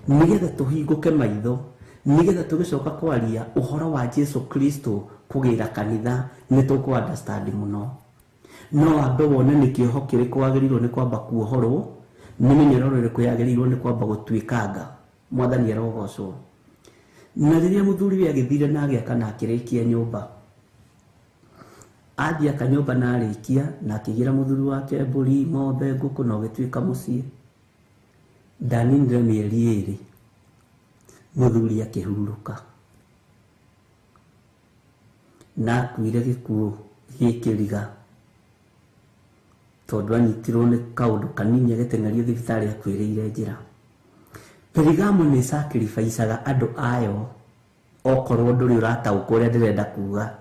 nĩgetha tũhingũke maitho, nĩgetha tũgĩcoka kwaria ũhoro wa Jesu Kristo kũgĩra kanitha nĩ tũkũ understand mũno. No wambe wone nĩ kĩoho kĩrĩkũ wagĩrĩirwo nĩ kwamba kuohorwo, nĩ mĩnyororo ĩrĩkũ yagĩrĩirwo nĩ kwamba gũtuĩkanga. Mwathani arogocwo. Na rĩrĩa mũthuri we agĩthire na agĩaka na akĩrĩkia nyũmba, athiĩ aka nyũmba na arĩkia na akĩgĩra mũthuri wake mbũri, ng'ombe, ngũkũ na ũgĩtuĩka mũciĩ. Ndaninire mĩeri ĩrĩ mũthuri akĩhurũka na akuire gĩkuũ gĩkĩriga tondũ anyitirwo nĩ kaũndũ kanini agĩteng'erio thibitarĩ akuĩrĩire njĩra. Perigamo nĩ sacrificeaga andũ ayo okorwo ndũrĩ ũrataũkwo ũrĩa ndĩrenda kuga.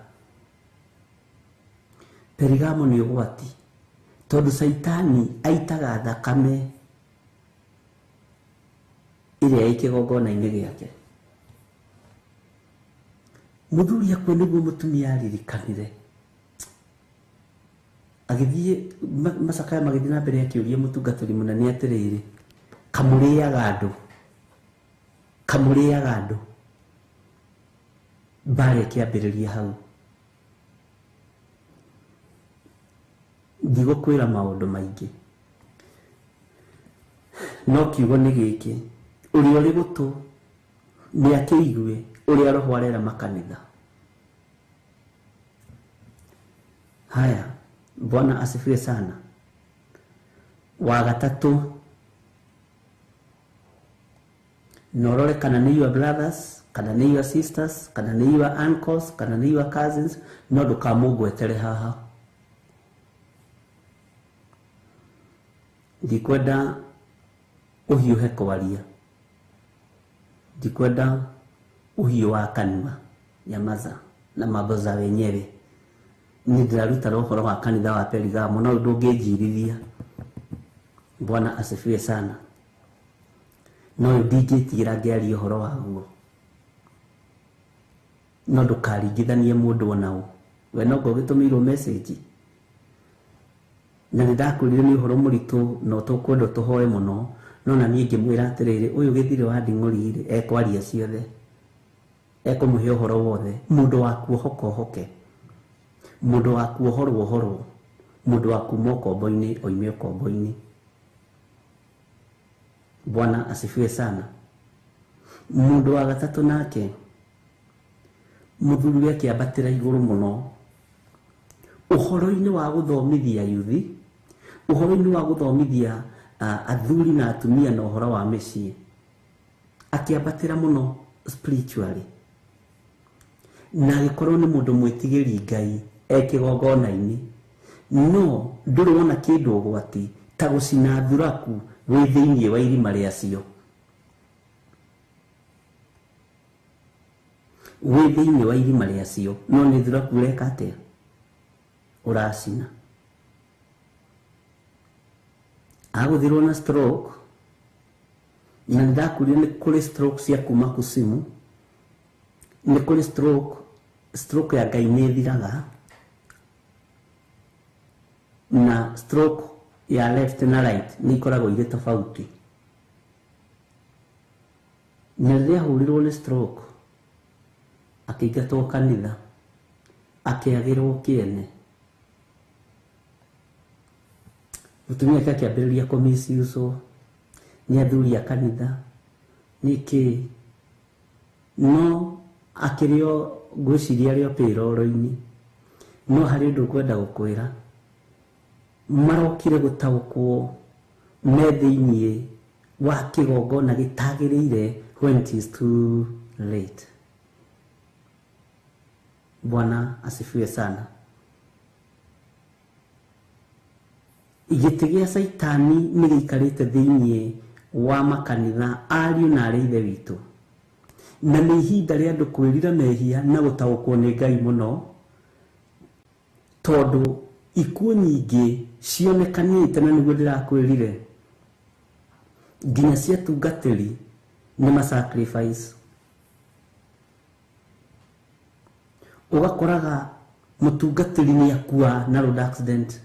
Perigamo nĩ ũgwati tondũ Caitani aitaga thakame ĩrĩa ĩ kĩgongona-inĩ gĩake. Mũthuri akue nĩguo mũtumia aririkanire, agĩthiĩ macakaya magĩthiĩ na mbere akĩũria mũtungatĩri mũnene atĩrĩrĩ, kamũrĩaga andũ, kamũrĩaga andũ. Mbara ĩkĩambĩrĩria hau. Ndigũkwĩra maũndũ maingĩ, no kiugo nĩ gĩkĩ, ũrĩa ũrĩ gũtũ nĩ akĩigue ũrĩa Roho arera makanitha. Haya, Bwana asifiwe sana. Wa gatatũ, na ũrore kana nĩ your brothers, kana nĩ your sisters, kana nĩ your uncles, kana nĩ your cousins, no ndũkamũgwetere haha. Ndikwenda ũhiũhe kwaria, ndikwenda ũhiũ wa kanua, nyamaza na mambo za wenyewe. Niĩ ndĩraruta ũhoro wa kanitha wa Perigamo no ndũngĩnjirithia. Bwana asifiwe sana. No ndingĩtigĩra ngĩaria ũhoro waguo, no ndũkaringithanie mũndũ ona ũ. We no ngũgĩtũmĩirwo message na nĩ ndakwĩrire nĩ ũhoro mũritũ na tũkwenda tũhoe mũno, no na niĩ ngĩmwĩra atĩrĩrĩ, ũyũ gĩthirĩ wa nding'ũri rĩ ekwaria ciothe, ekũmũhe ũhoro wothe. Mũndũ wa kuohoka ohoke, mũndũ wa kuohorwo ohorwo, mũndũ wa kuma ũkombo-inĩ oime ũkombo-inĩ. Bwana asifiwe sana. Mũndũ wa gatatũ nake mũthuri akĩambatĩra igũrũ mũno ũhoro-inĩ wa gũthomithia yuthi, ũhoro-inĩ wa gũthomithia athuri na atumia na ũhoro wa mĩciĩ, akĩambatĩra mũno spiritually, na agĩkorwo nĩ mũndũ mwĩtigĩri Ngai e kĩgongona-inĩ. No ndũrĩ wona kĩndũ ũgwati ta gũcina thuraku wĩ thĩinĩ wa irima rĩacio, wĩ thĩinĩ wa irima rĩacio, no nĩ thuraku ũreka atĩa? Ũracina. Agũthirwo na stroke, na nĩ ndakwĩrire nĩ kũrĩ stroke cia kuma kusimu, nĩ kũrĩ stroke, stroke ya Ngai nĩ ĩthiraga, na stroke ya left na right nĩ ikoragwo irĩ tofauti. Na rĩrĩa ahũrirwo nĩ stroke akĩingatwo kanitha, Akĩagĩrwo kĩene. Mũtumia ake akĩambĩrĩria kũmiciucwo nĩ athuri a kanitha nĩkĩ, no akĩrĩ o ngwĩciria arĩ o payroll-inĩ. No harĩ ũndũ ngwenda gũkwĩra, marokire gũtaũkwo me thĩiniĩ wa kĩgongona gĩtagĩrĩire when it is too late. Bwana asifiwe sana. Gĩtĩ gĩa Caitani nĩ gĩikarĩte thĩiniĩ wa makanitha ariũ na arĩ ithe witũ, na nĩ ihinda rĩa andũ kwĩrira mehia na gũtaũkwo nĩ Ngai mũno, tondũ ikuũ nyingĩ cionekanĩte, na nĩguo ndĩrakwĩrire, nginya cia tungatĩri nĩ ma sacrifice. Ũgakoraga mũtungatĩri nĩ akua na road accident,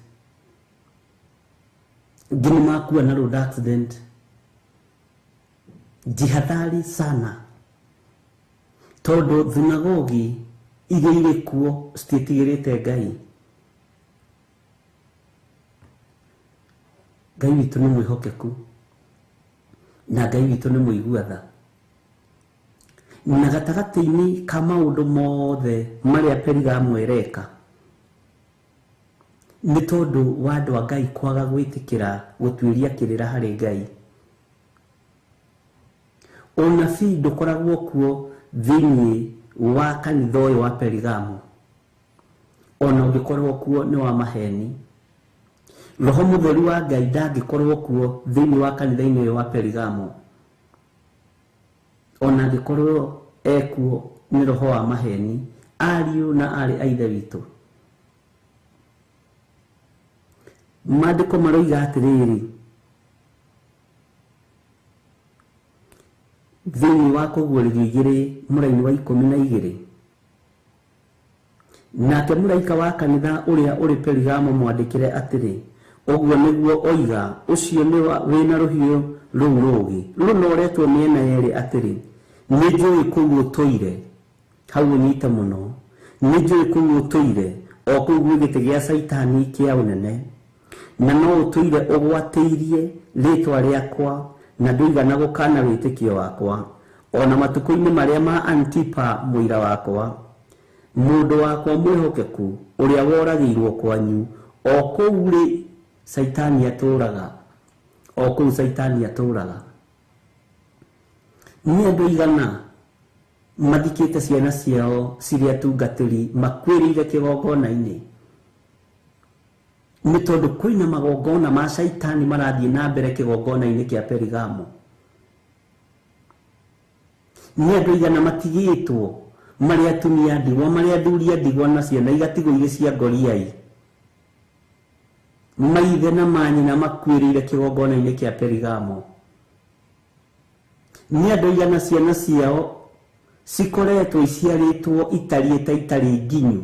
ngĩ nĩ makua na road accident. Jihadhari sana, tondũ thunagogi iria irĩ kuo citiĩtigĩrĩte Ngai. Ngai witũ nĩ mwĩhokeku na Ngai witũ nĩ mũigua tha. Na gatagatĩ-inĩ ka maũndũ mothe marĩa Perigamo ĩreka, nĩ tondũ wa andũ a Ngai kwaga gwĩtĩkĩra gũtuĩria kĩrĩra harĩ Ngai. Ũnabii ndũkoragwo kuo thĩiniĩ wa kanitha ũyũ wa Perigamo, ona ũngĩkorwo kuo nĩ wa maheni. Roho Mũtheru wa Ngai ndangĩkorwo kuo thĩiniĩ wa kanitha-inĩ ũyũ wa Perigamo, ona angĩkorwo ekuo nĩ roho wa maheni. Ariũ na aarĩ a ithe witũ, maandĩko maroiga atĩrĩrĩ thĩiniĩ wa kũguũrĩrio 2 mũraini wa 12, nake mũraika wa kanitha ũrĩa ũrĩ Perigamo mwandĩkĩre atĩrĩ, ũguo nĩguo oiga ũcio nĩ wĩna rũhiũ rũu rũũgĩ rũnoretwo mĩena yerĩ atĩrĩ, nĩ njũĩ kũu ũtũire. Hau ũnyite mũno, nĩ njũĩ kũu ũtũire, o kũu gwĩ gĩtĩ gĩa Caitani kĩa ũnene, na no ũtũire ũgwatĩirie rĩtwa rĩakwa na ndũigana gũkana wĩtĩkio wakwa, ona matukũ-inĩ marĩa ma Antipa mũira wakwa, mũndũ wakwa mwĩhokeku ũrĩa woragĩirwo kwanyu, o kũu rĩ Caitani atũraga, o kũu Caitani atũraga. Nĩ andũ aigana mathikĩte ciana ciao cirĩ atungatĩri makuĩrĩire kĩgongona-inĩ, nĩ tondũ kwĩna magongona ma Caitani marathiĩ na mbere kĩgongona-inĩ kĩa Perigamo. Nĩ andũ aigana matigĩtwo marĩ atumia ndigwa, marĩ athuri a ndigwa, na ciana igatigwo irĩ cia ngoriai, maithe na manyina makuĩrĩire kĩgongona-inĩ kĩa Perigamo. Nĩ andũ aigana ciana ciao cikoretwo iciarĩtwo itariĩ ta itarĩ nginyu,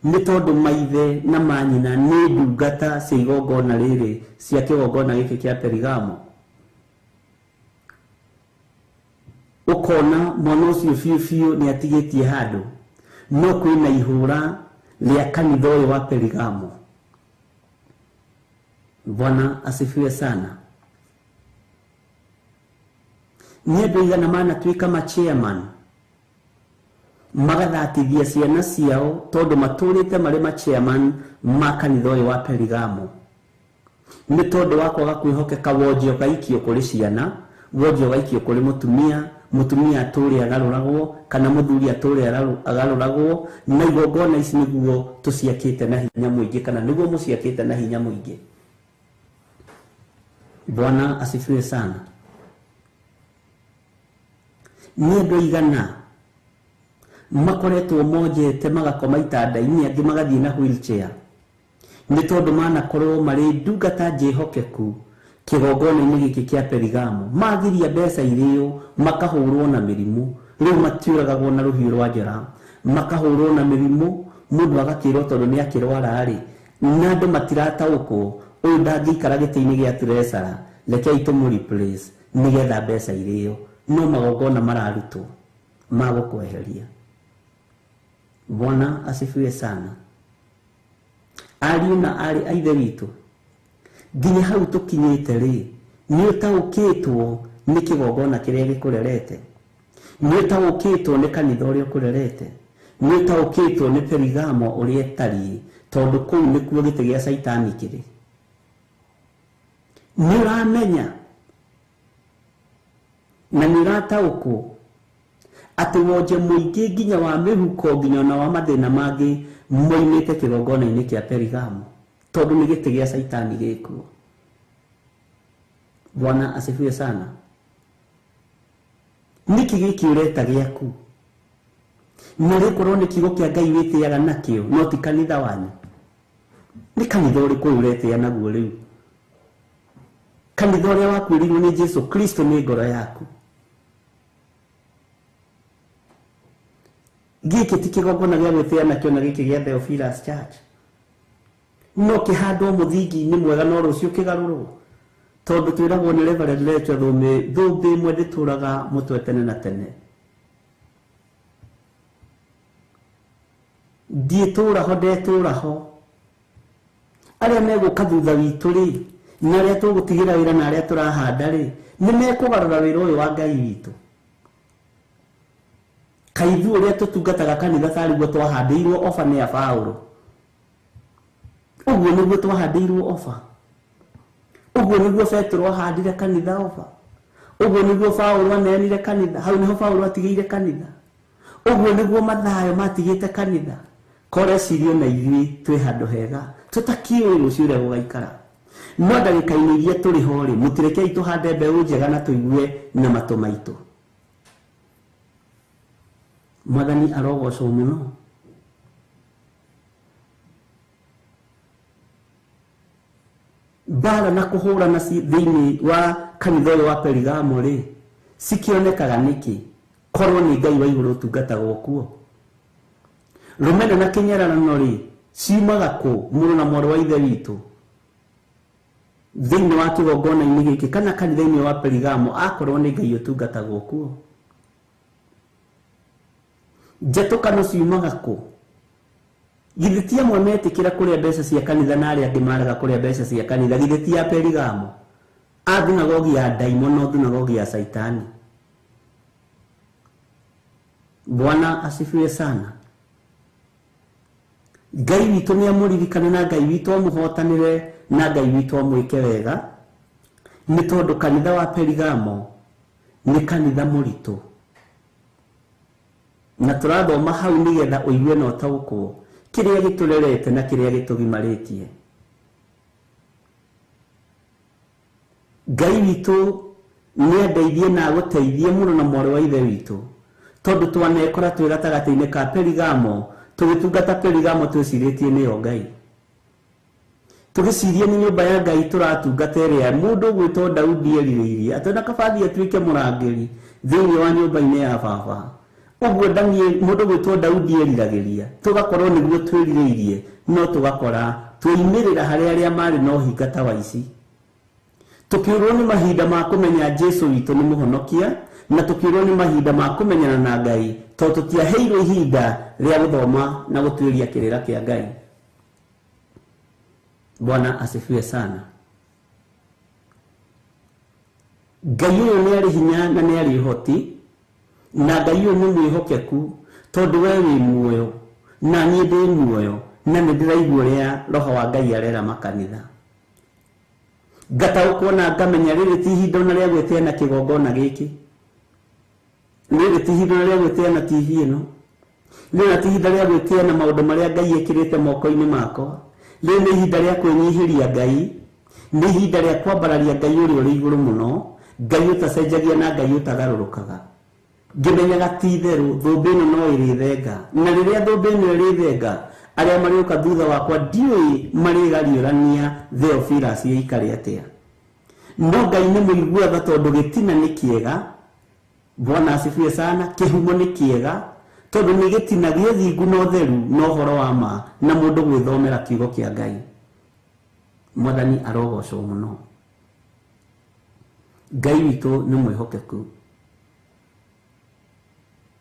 nĩ tondũ maithe na manyina nĩ ndungata cia igongona rĩrĩ, cia kĩgongona gĩkĩ kĩa Perigamo. Ũkona mwana ũcio biũ biũ nĩ atigĩtie handũ, no kwĩna ihũra rĩa kanitha ũyũ wa Perigamo. Bwana asifiwe sana. Nĩ andũ aigana manatuĩka ma chairman, magathatithia ciana ciao tondũ matũrĩte marĩ ma chairman ma kanitha ũyũ wa Perigamo, nĩ tondũ wa kwaga kwĩhokeka. Wonje ũgaikio kũrĩ ciana, wonje ũgaikio kũrĩ mũtumia, mũtumia atũre agarũragwo kana mũthuri atũre agarũragwo, na igongona ici nĩguo tũciakĩte na hinya mũingĩ, kana nĩguo mũciakĩte na hinya mũingĩ. Bwana asifiwe sana. Nĩ andũ aigana makoretwo monjete magakoma itanda-inĩ, angĩ magathiĩ na wheelchair, nĩ tondũ manakorwo marĩ ndungata njĩhokeku kĩgongona-inĩ gĩkĩ kĩa Perigamo. Magiria mbeca irĩo, makahũrwo na mĩrimũ. Rĩu matiũragagwo na rũhiũ rwa njora, makahũrwo na mĩrimũ, mũndũ agakĩrwo tondũ nĩ akĩrwara rĩ, na andũ matirataũkwo ũyũ ndangĩikara gĩtĩ-inĩ gĩa treasurer, rekei tũmũ replace nĩgetha mbeca irĩo. No magongona mararutwo ma gũkweheria. Bwana asifiwe sana. Ariũ na aarĩ a Ithe witũ, nginya hau tũkinyĩte rĩ, nĩ ũtaũkĩtwo nĩ kĩgongona kĩrĩa gĩkũrerete, nĩ ũtaũkĩtwo nĩ kanitha ũrĩa ũkũrerete, nĩ ũtaũkĩtwo nĩ Perigamo ũrĩa ĩtariĩ, tondũ kũu nĩkuo gĩtĩ gĩa Caitani kĩrĩ. Nĩ ũramenya na nĩ ũrataũkwo atĩ wonje mũingĩ nginya wa mĩhuko nginya ona wa mathĩna mangĩ moimĩte kĩgongona-inĩ kĩa Perigamo, tondũ nĩ gĩtĩ gĩa Caitani gĩkuo. Bwana asifiwe sana. Nĩkĩ gĩkĩ ũreta gĩaku? Na rĩkorwo nĩ kiugo kĩa Ngai wĩtĩaga nakĩo, no ti kanitha wanyu. Nĩ kanitha ũrĩkũ ũretĩa naguo rĩu? Kanitha ũrĩa wakuĩrĩirwo nĩ Jesu Kristo nĩ ngoro yaku. Gĩkĩ ti kĩgongona gĩa gwĩtĩa nakĩo na gĩkĩ gĩa Theophilus Church. No kĩhandwo mũthingi-inĩ mwega no rũciũ kĩgarũrwo. Tondũ twĩragwo nĩ Reverend Rachel Thũmbĩ, thũmbĩ ĩmwe ndĩtũraga mũtwe tene na tene. Ndiĩtũra ho ndetũra ho. Arĩa megũka thutha witũ rĩ, na arĩa tũgũtigĩra wĩra na arĩa tũrahanda rĩ, nĩ mekũgarũra wĩra ũyũ wa Ngai witũ. Kaĩ ithuĩ ũrĩa tũtungataga kanitha tarĩ guo twahandĩirwo oba nĩ a Paũlũ. Ũguo nĩguo twahandĩirwo oba. Ũguo nĩguo Petero ahandire kanitha oba. Ũguo nĩguo Paũlũ aneanire kanitha. Hau nĩho Paũlũ atigĩire kanitha. Ũguo nĩguo Mathayo matigĩte kanitha. Korecirio na ithuĩ twĩ handũ hega, tũtakĩũĩ rũciũ ũrĩa gũgaikara. No ndagĩka-inĩ iria tũrĩ ho rĩ, mũtirekei tũhande mbeũ njega na tũigue na matũ maitũ. Mwathani arogocwo mũno. Mbara na kũhũrana thĩinĩ wa kanitha ũyũ wa Perigamo rĩ, cikĩonekaga nĩkĩ? Korwo nĩ Ngai wa igũrũ ũtungatagwo kuo. Rũmena na kĩnyararano rĩ, ciumaga kũ mũrũ na mwarĩ wa Ithe witũ thĩinĩ wa kĩgongona-inĩ gĩkĩ kana kanitha-inĩ wa Perigamo, akorwo nĩ Ngai ũtungatagwo kuo? Njatũkano ciumaga kũ? Githĩ ti amwe metĩkĩra kũrĩa mbeca cia kanitha na arĩa angĩ marega kũrĩa mbeca cia kanitha? Githĩ ti a Perigamo? A thunagogi ya ndaimono, thunagogi ya Saitani. Bwana asifiwe sana. Ngai witũ nĩ amũririkane na Ngai witũ amũhotanĩre na Ngai witũ amwĩke wega, nĩ tondũ kanitha wa Perigamo nĩ kanitha mũritũ. Na tũrathoma hau nĩgetha ũigue na ũtaũkwo kĩrĩa gĩtũrerete na kĩrĩa gĩtũgimarĩtie. Ngai witũ nĩ andeithie na agũteithie mũrũ na mwarĩ wa Ithe witũ, tondũ twanekora twĩ gatagatĩ-inĩ ka Perigamo, tũgĩtungata Perigamo twĩcirĩtie nĩyo Ngai. Tũgĩcirie nĩ nyũmba ya Ngai tũratungata ĩrĩa mũndũ ũgwĩtwo Daudi erirĩirie atĩ ona kaba athiĩ atuĩke mũrangĩri thĩinĩ wa nyũmba-inĩ ya baba. Ũguo mũndũ ũgwĩtwo Daudi eriragĩria, tũgakorwo nĩguo twĩrirĩirie, no tũgakora twoimĩrĩra harĩ arĩa marĩ na ũhinga ta wa ici. Tũkĩũrwo nĩ mahinda ma kũmenya Jesu witũ nĩ mũhonokia, na tũkĩũrwo nĩ mahinda ma kũmenyana na Ngai, tondũ tũtiaheirwo ihinda rĩa gũthoma na gũtuĩria kĩrĩra kĩa Ngai. Bwana asifiwe sana. Ngai ũyũ nĩ arĩ hinya na nĩ arĩ ũhoti, na Ngai ũyũ nĩ mwĩhokeku, tondũ we wĩ muoyo na niĩ ndĩ muoyo, na nĩ ndĩraigua ũrĩa Roho wa Ngai arera makanitha. Ngataũkwo na ngamenya rĩrĩ ti ihinda ona rĩa gwĩtĩa na kĩgongona gĩkĩ, rĩrĩ ti ihinda ona rĩa gwĩtĩa na TV ĩno, rĩrĩ ti ihinda rĩa gwĩtĩa na maũndũ marĩa Ngai ekĩrĩte moko-inĩ makwa. Rĩrĩ nĩ ihinda rĩa kwĩnyihĩria Ngai, nĩ ihinda rĩa kwambararia Ngai ũrĩa ũrĩ igũrũ mũno, Ngai ũtacenjagia na Ngai ũtagarũrũkaga. Ngĩmenyaga ti itherũ thũmbĩ ĩno no ĩrĩthenga, na rĩrĩa thũmbĩ ĩno ĩrĩthenga, arĩa marĩũka thutha wakwa ndiũĩ marĩgariũrania Theophilus ĩikare atĩa. No Ngai nĩ mũigua tha, tondũ gĩtina nĩ kĩega. Bwana asifiwe sana. Kĩhumo nĩ kĩega, tondũ nĩ gĩtina gĩa ũthingu na ũtheru na ũhoro wa ma, na mũndũ gwĩthomera kiugo kĩa Ngai. Mwathani arogocwo mũno. Ngai witũ nĩ mwĩhokeku.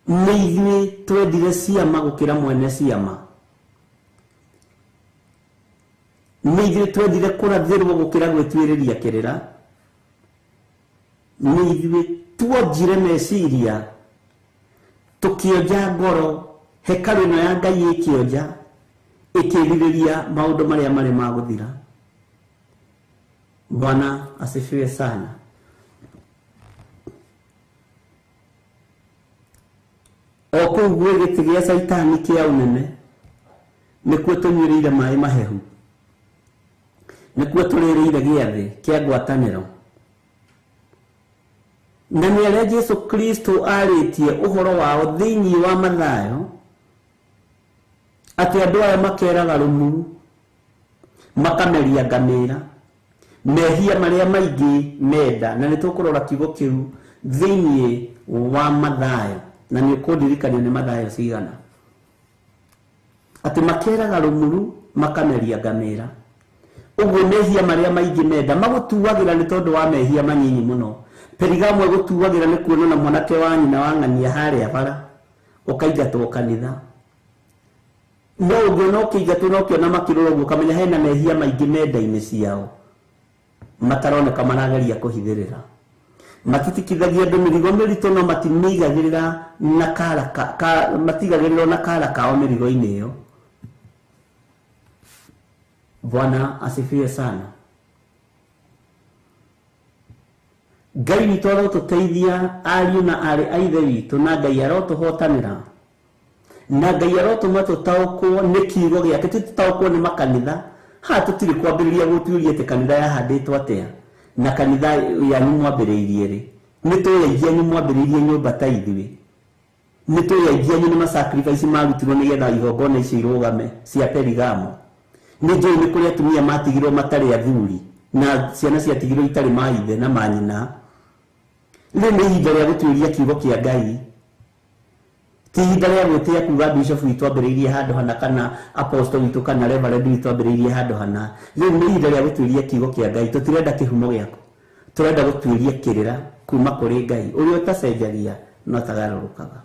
Nĩ ithuĩ twendire ciama gũkĩra mwene ciama. Nĩ ithuĩ twendire kũrathĩrwo gũkĩra gwĩtuĩrĩria kĩrĩra. Nĩ ithuĩ tuonjire meciria tukionja ngoro hekaru ĩno ya Ngai ĩkĩonja ĩkĩrirĩria maũndũ marĩa marĩ ma gũthira. Bwana asifiwe sana. O kũu gwĩ gĩtĩ gĩa Caitani kĩa ũnene nĩkuo tũnyuĩrĩire maĩ mahehu, nĩkuo tũrĩrĩire gĩathĩ kĩa ngwatanĩro. Na nĩ arĩa Jesu Kristo arĩtie ũhoro wao thĩinĩ wa Mathayo atĩ andũ aya makeraga rũmuru makameria ngamĩra mehia marĩa maingĩ menda. Na nĩ tũkũrora kiugo kĩu thĩinĩ wa Mathayo, na nĩ ũkũndirikania nĩ Mathayo cigana, atĩ makeraga rũmuru makameria ngamĩra. Ũguo mehia marĩa maingĩ menda magũtuagĩra nĩ tondũ wa mehia manyinyi mũno. Perigamo ĩgũtuagĩra nĩ kuona na mwanake wa nyina wa ng'ania harĩa bara ũkaingatwo kanitha. No ũngĩona ũkĩingatwo na ũkĩona makĩrora ũguo ũkamenya hena mehia maingĩ menda-inĩ ciao mataroneka marageria kũhithĩrĩra. Matitikithagia andũ mĩrigo mĩritũ no matimĩigagĩrĩra na kara matigagĩrĩra na kara kao mĩrigo-inĩ ĩyo. Bwana asifiwe sana. Ngai witũ arotũteithia ariũ na aarĩ a ithe witũ, na Ngai arotũhotanĩra, na Ngai arotũma tũtaũkwo nĩ kiugo gĩake, ti tũtaũkwo nĩ makanitha. Haha tũtirĩ kwambĩrĩria gũtuĩria atĩ kanitha yahandĩtwo atĩa na kanitha yanyu mwambĩrĩirie rĩ. Nĩ tũĩ aingĩ anyu mwambĩrĩirie nyũmba ta ithuĩ, nĩ tũĩ aingĩ anyu nĩ masacrifice marutirwo nĩgetha igongona icio irũgame cia Perigamo. Nĩ njũĩ nĩ kũrĩ atumia matigirwo matarĩ athuri na ciana ciatigirwo itarĩ maithe na manyina. Rĩu nĩ ihinda rĩa gũtuĩria kiugo kĩa Ngai, ti ihinda rĩa gwĩtĩa kuga bishop witũ ambĩrĩirie handũ hana kana apostle witũ kana reverend witũ ambĩrĩirie handũ hana. Rĩu nĩ ihinda rĩa gũtuĩria kiugo kĩa Ngai. Tũtirenda kĩhumo gĩaku, tũrenda gũtuĩria kĩrĩra kuma kũrĩ Ngai ũrĩa ũtacenjagia no tagarũrũkaga.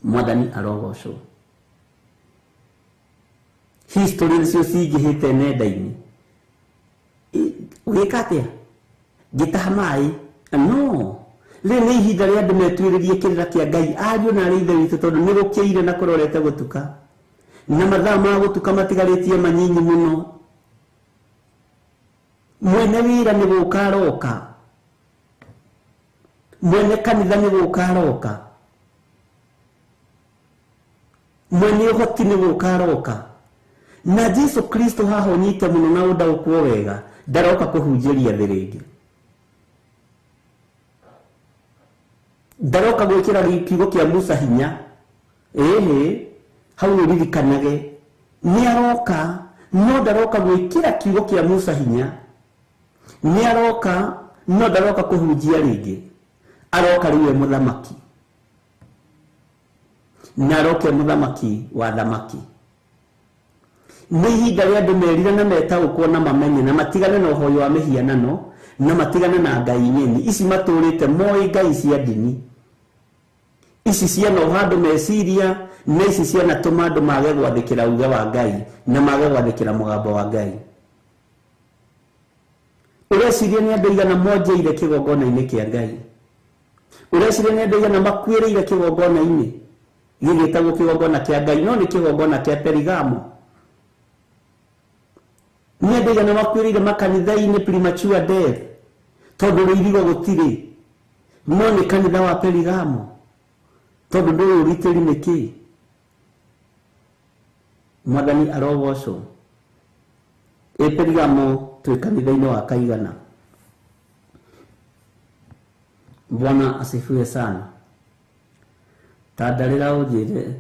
Mwathani arogocwo. History nĩcio cingĩhĩte nenda-inĩ. Ũgĩka atĩa? Ngĩtaha maĩ? No. Rĩu nĩ ihinda rĩa andũ metuĩrĩrie kĩrĩra kĩa Ngai ariũ na arĩ ithe witũ, tondũ nĩ gũkĩire na kũrorete gũtuka, na mathaa ma gũtuka matigarĩtie manyinyi mũno. Mwene wĩra nĩ gũka aroka, mwene kanitha nĩ gũka aroka, mwene ũhoti nĩ gũka aroka. Na Jesu Kristo haha ũnyite mũno na ũndaũkwo wega, ndaroka kũhunjĩria thĩ rĩngĩ, ndaroka gwĩkĩra kiugo kĩa Musa hinya. Ĩhĩ, hau ũririkanage nĩ aroka, no ndaroka gwĩkĩra kiugo kĩa Musa hinya. Nĩ aroka, no ndaroka kũhunjia rĩngĩ. Aroka rĩu e mũthamaki, na aroka e mũthamaki wa thamaki. Nĩ ihinda rĩa andũ merire na metaũkwo na mamenye na matigane na ũhoi wa mĩhianano na matigane na ngai ng'eni ici matũrĩte moĩ ngai cia ndini ici cianoha andũ meciria na ici cianatũma andũ mage gwathĩkĩra uge wa Ngai na mage gwathĩkĩra mũgambo wa Ngai. Ũreciria nĩ andũ aigana monjeire kĩgongona-inĩ kĩa Ngai? Ũreciria nĩ andũ aigana makuĩrĩire kĩgongona-inĩ gĩgĩtagwo kĩgongona kĩa Ngai, no nĩ kĩgongona kĩa Perigamo? Nĩ andũ aigana makuĩrĩire makanitha-inĩ premature death tondũ rũirigo gũtirĩ, no nĩ kanitha wa Perigamo tondũ ndũĩ ũgitĩri nĩ kĩĩ? Mwathani arogocwo. Ĩ Perigamo twĩ kanitha-inĩ wa kaigana? Bwana asifiwe sana. Ta ndarĩra ũnjĩre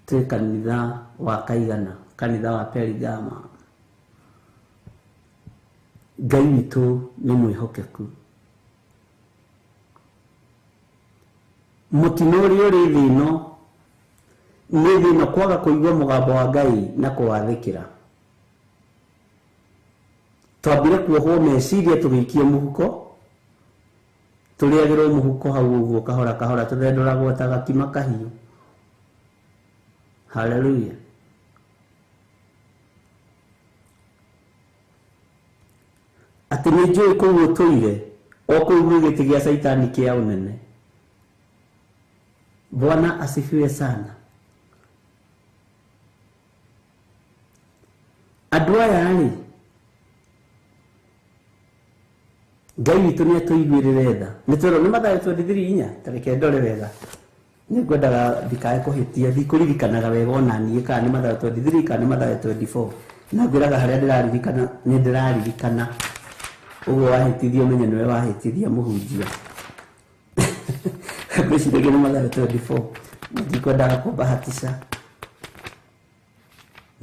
twĩ kanitha wa kaigana, kanitha wa Perigama. Ngai witũ nĩ mwĩhokeku. Mũtino ũrĩa ũrĩ thĩ ĩno nĩ thĩ ĩno kwaga kũigua mũgambo wa Ngai na kũwathĩkĩra. Twambire kuohwo meciria tũgĩikio mũhuko, Tũrĩagĩrwo mũhuko hau ũguo kahora kahora tũthendũragwo ta gakima kahiũ. Haleluya. Atĩ nĩ njũĩ kũu ũtũire o kũu gwĩ gĩtĩ gĩa Caitani kĩa ũnene. Bwana asifiwe sana. Andũ aya rĩ, Ngai witũ nĩ atũiguĩrĩre tha. Nĩ twerwo nĩ Mathayo 23:4, ta reke ndore wega. Nĩ ngwendaga ndikae kũhĩtia, ndikũririkanaga wega ona niĩ kana nĩ Mathayo 23 kana nĩ Mathayo 24. Na ngwĩraga harĩa ndĩraririkana, nĩ ndĩraririkana. Ũguo wahĩtithia ũmenye nĩwe wahĩtithia mũhunjia. Ngwĩciragia nĩ Mathayo 24. Ndikwendaga kũbahatisha.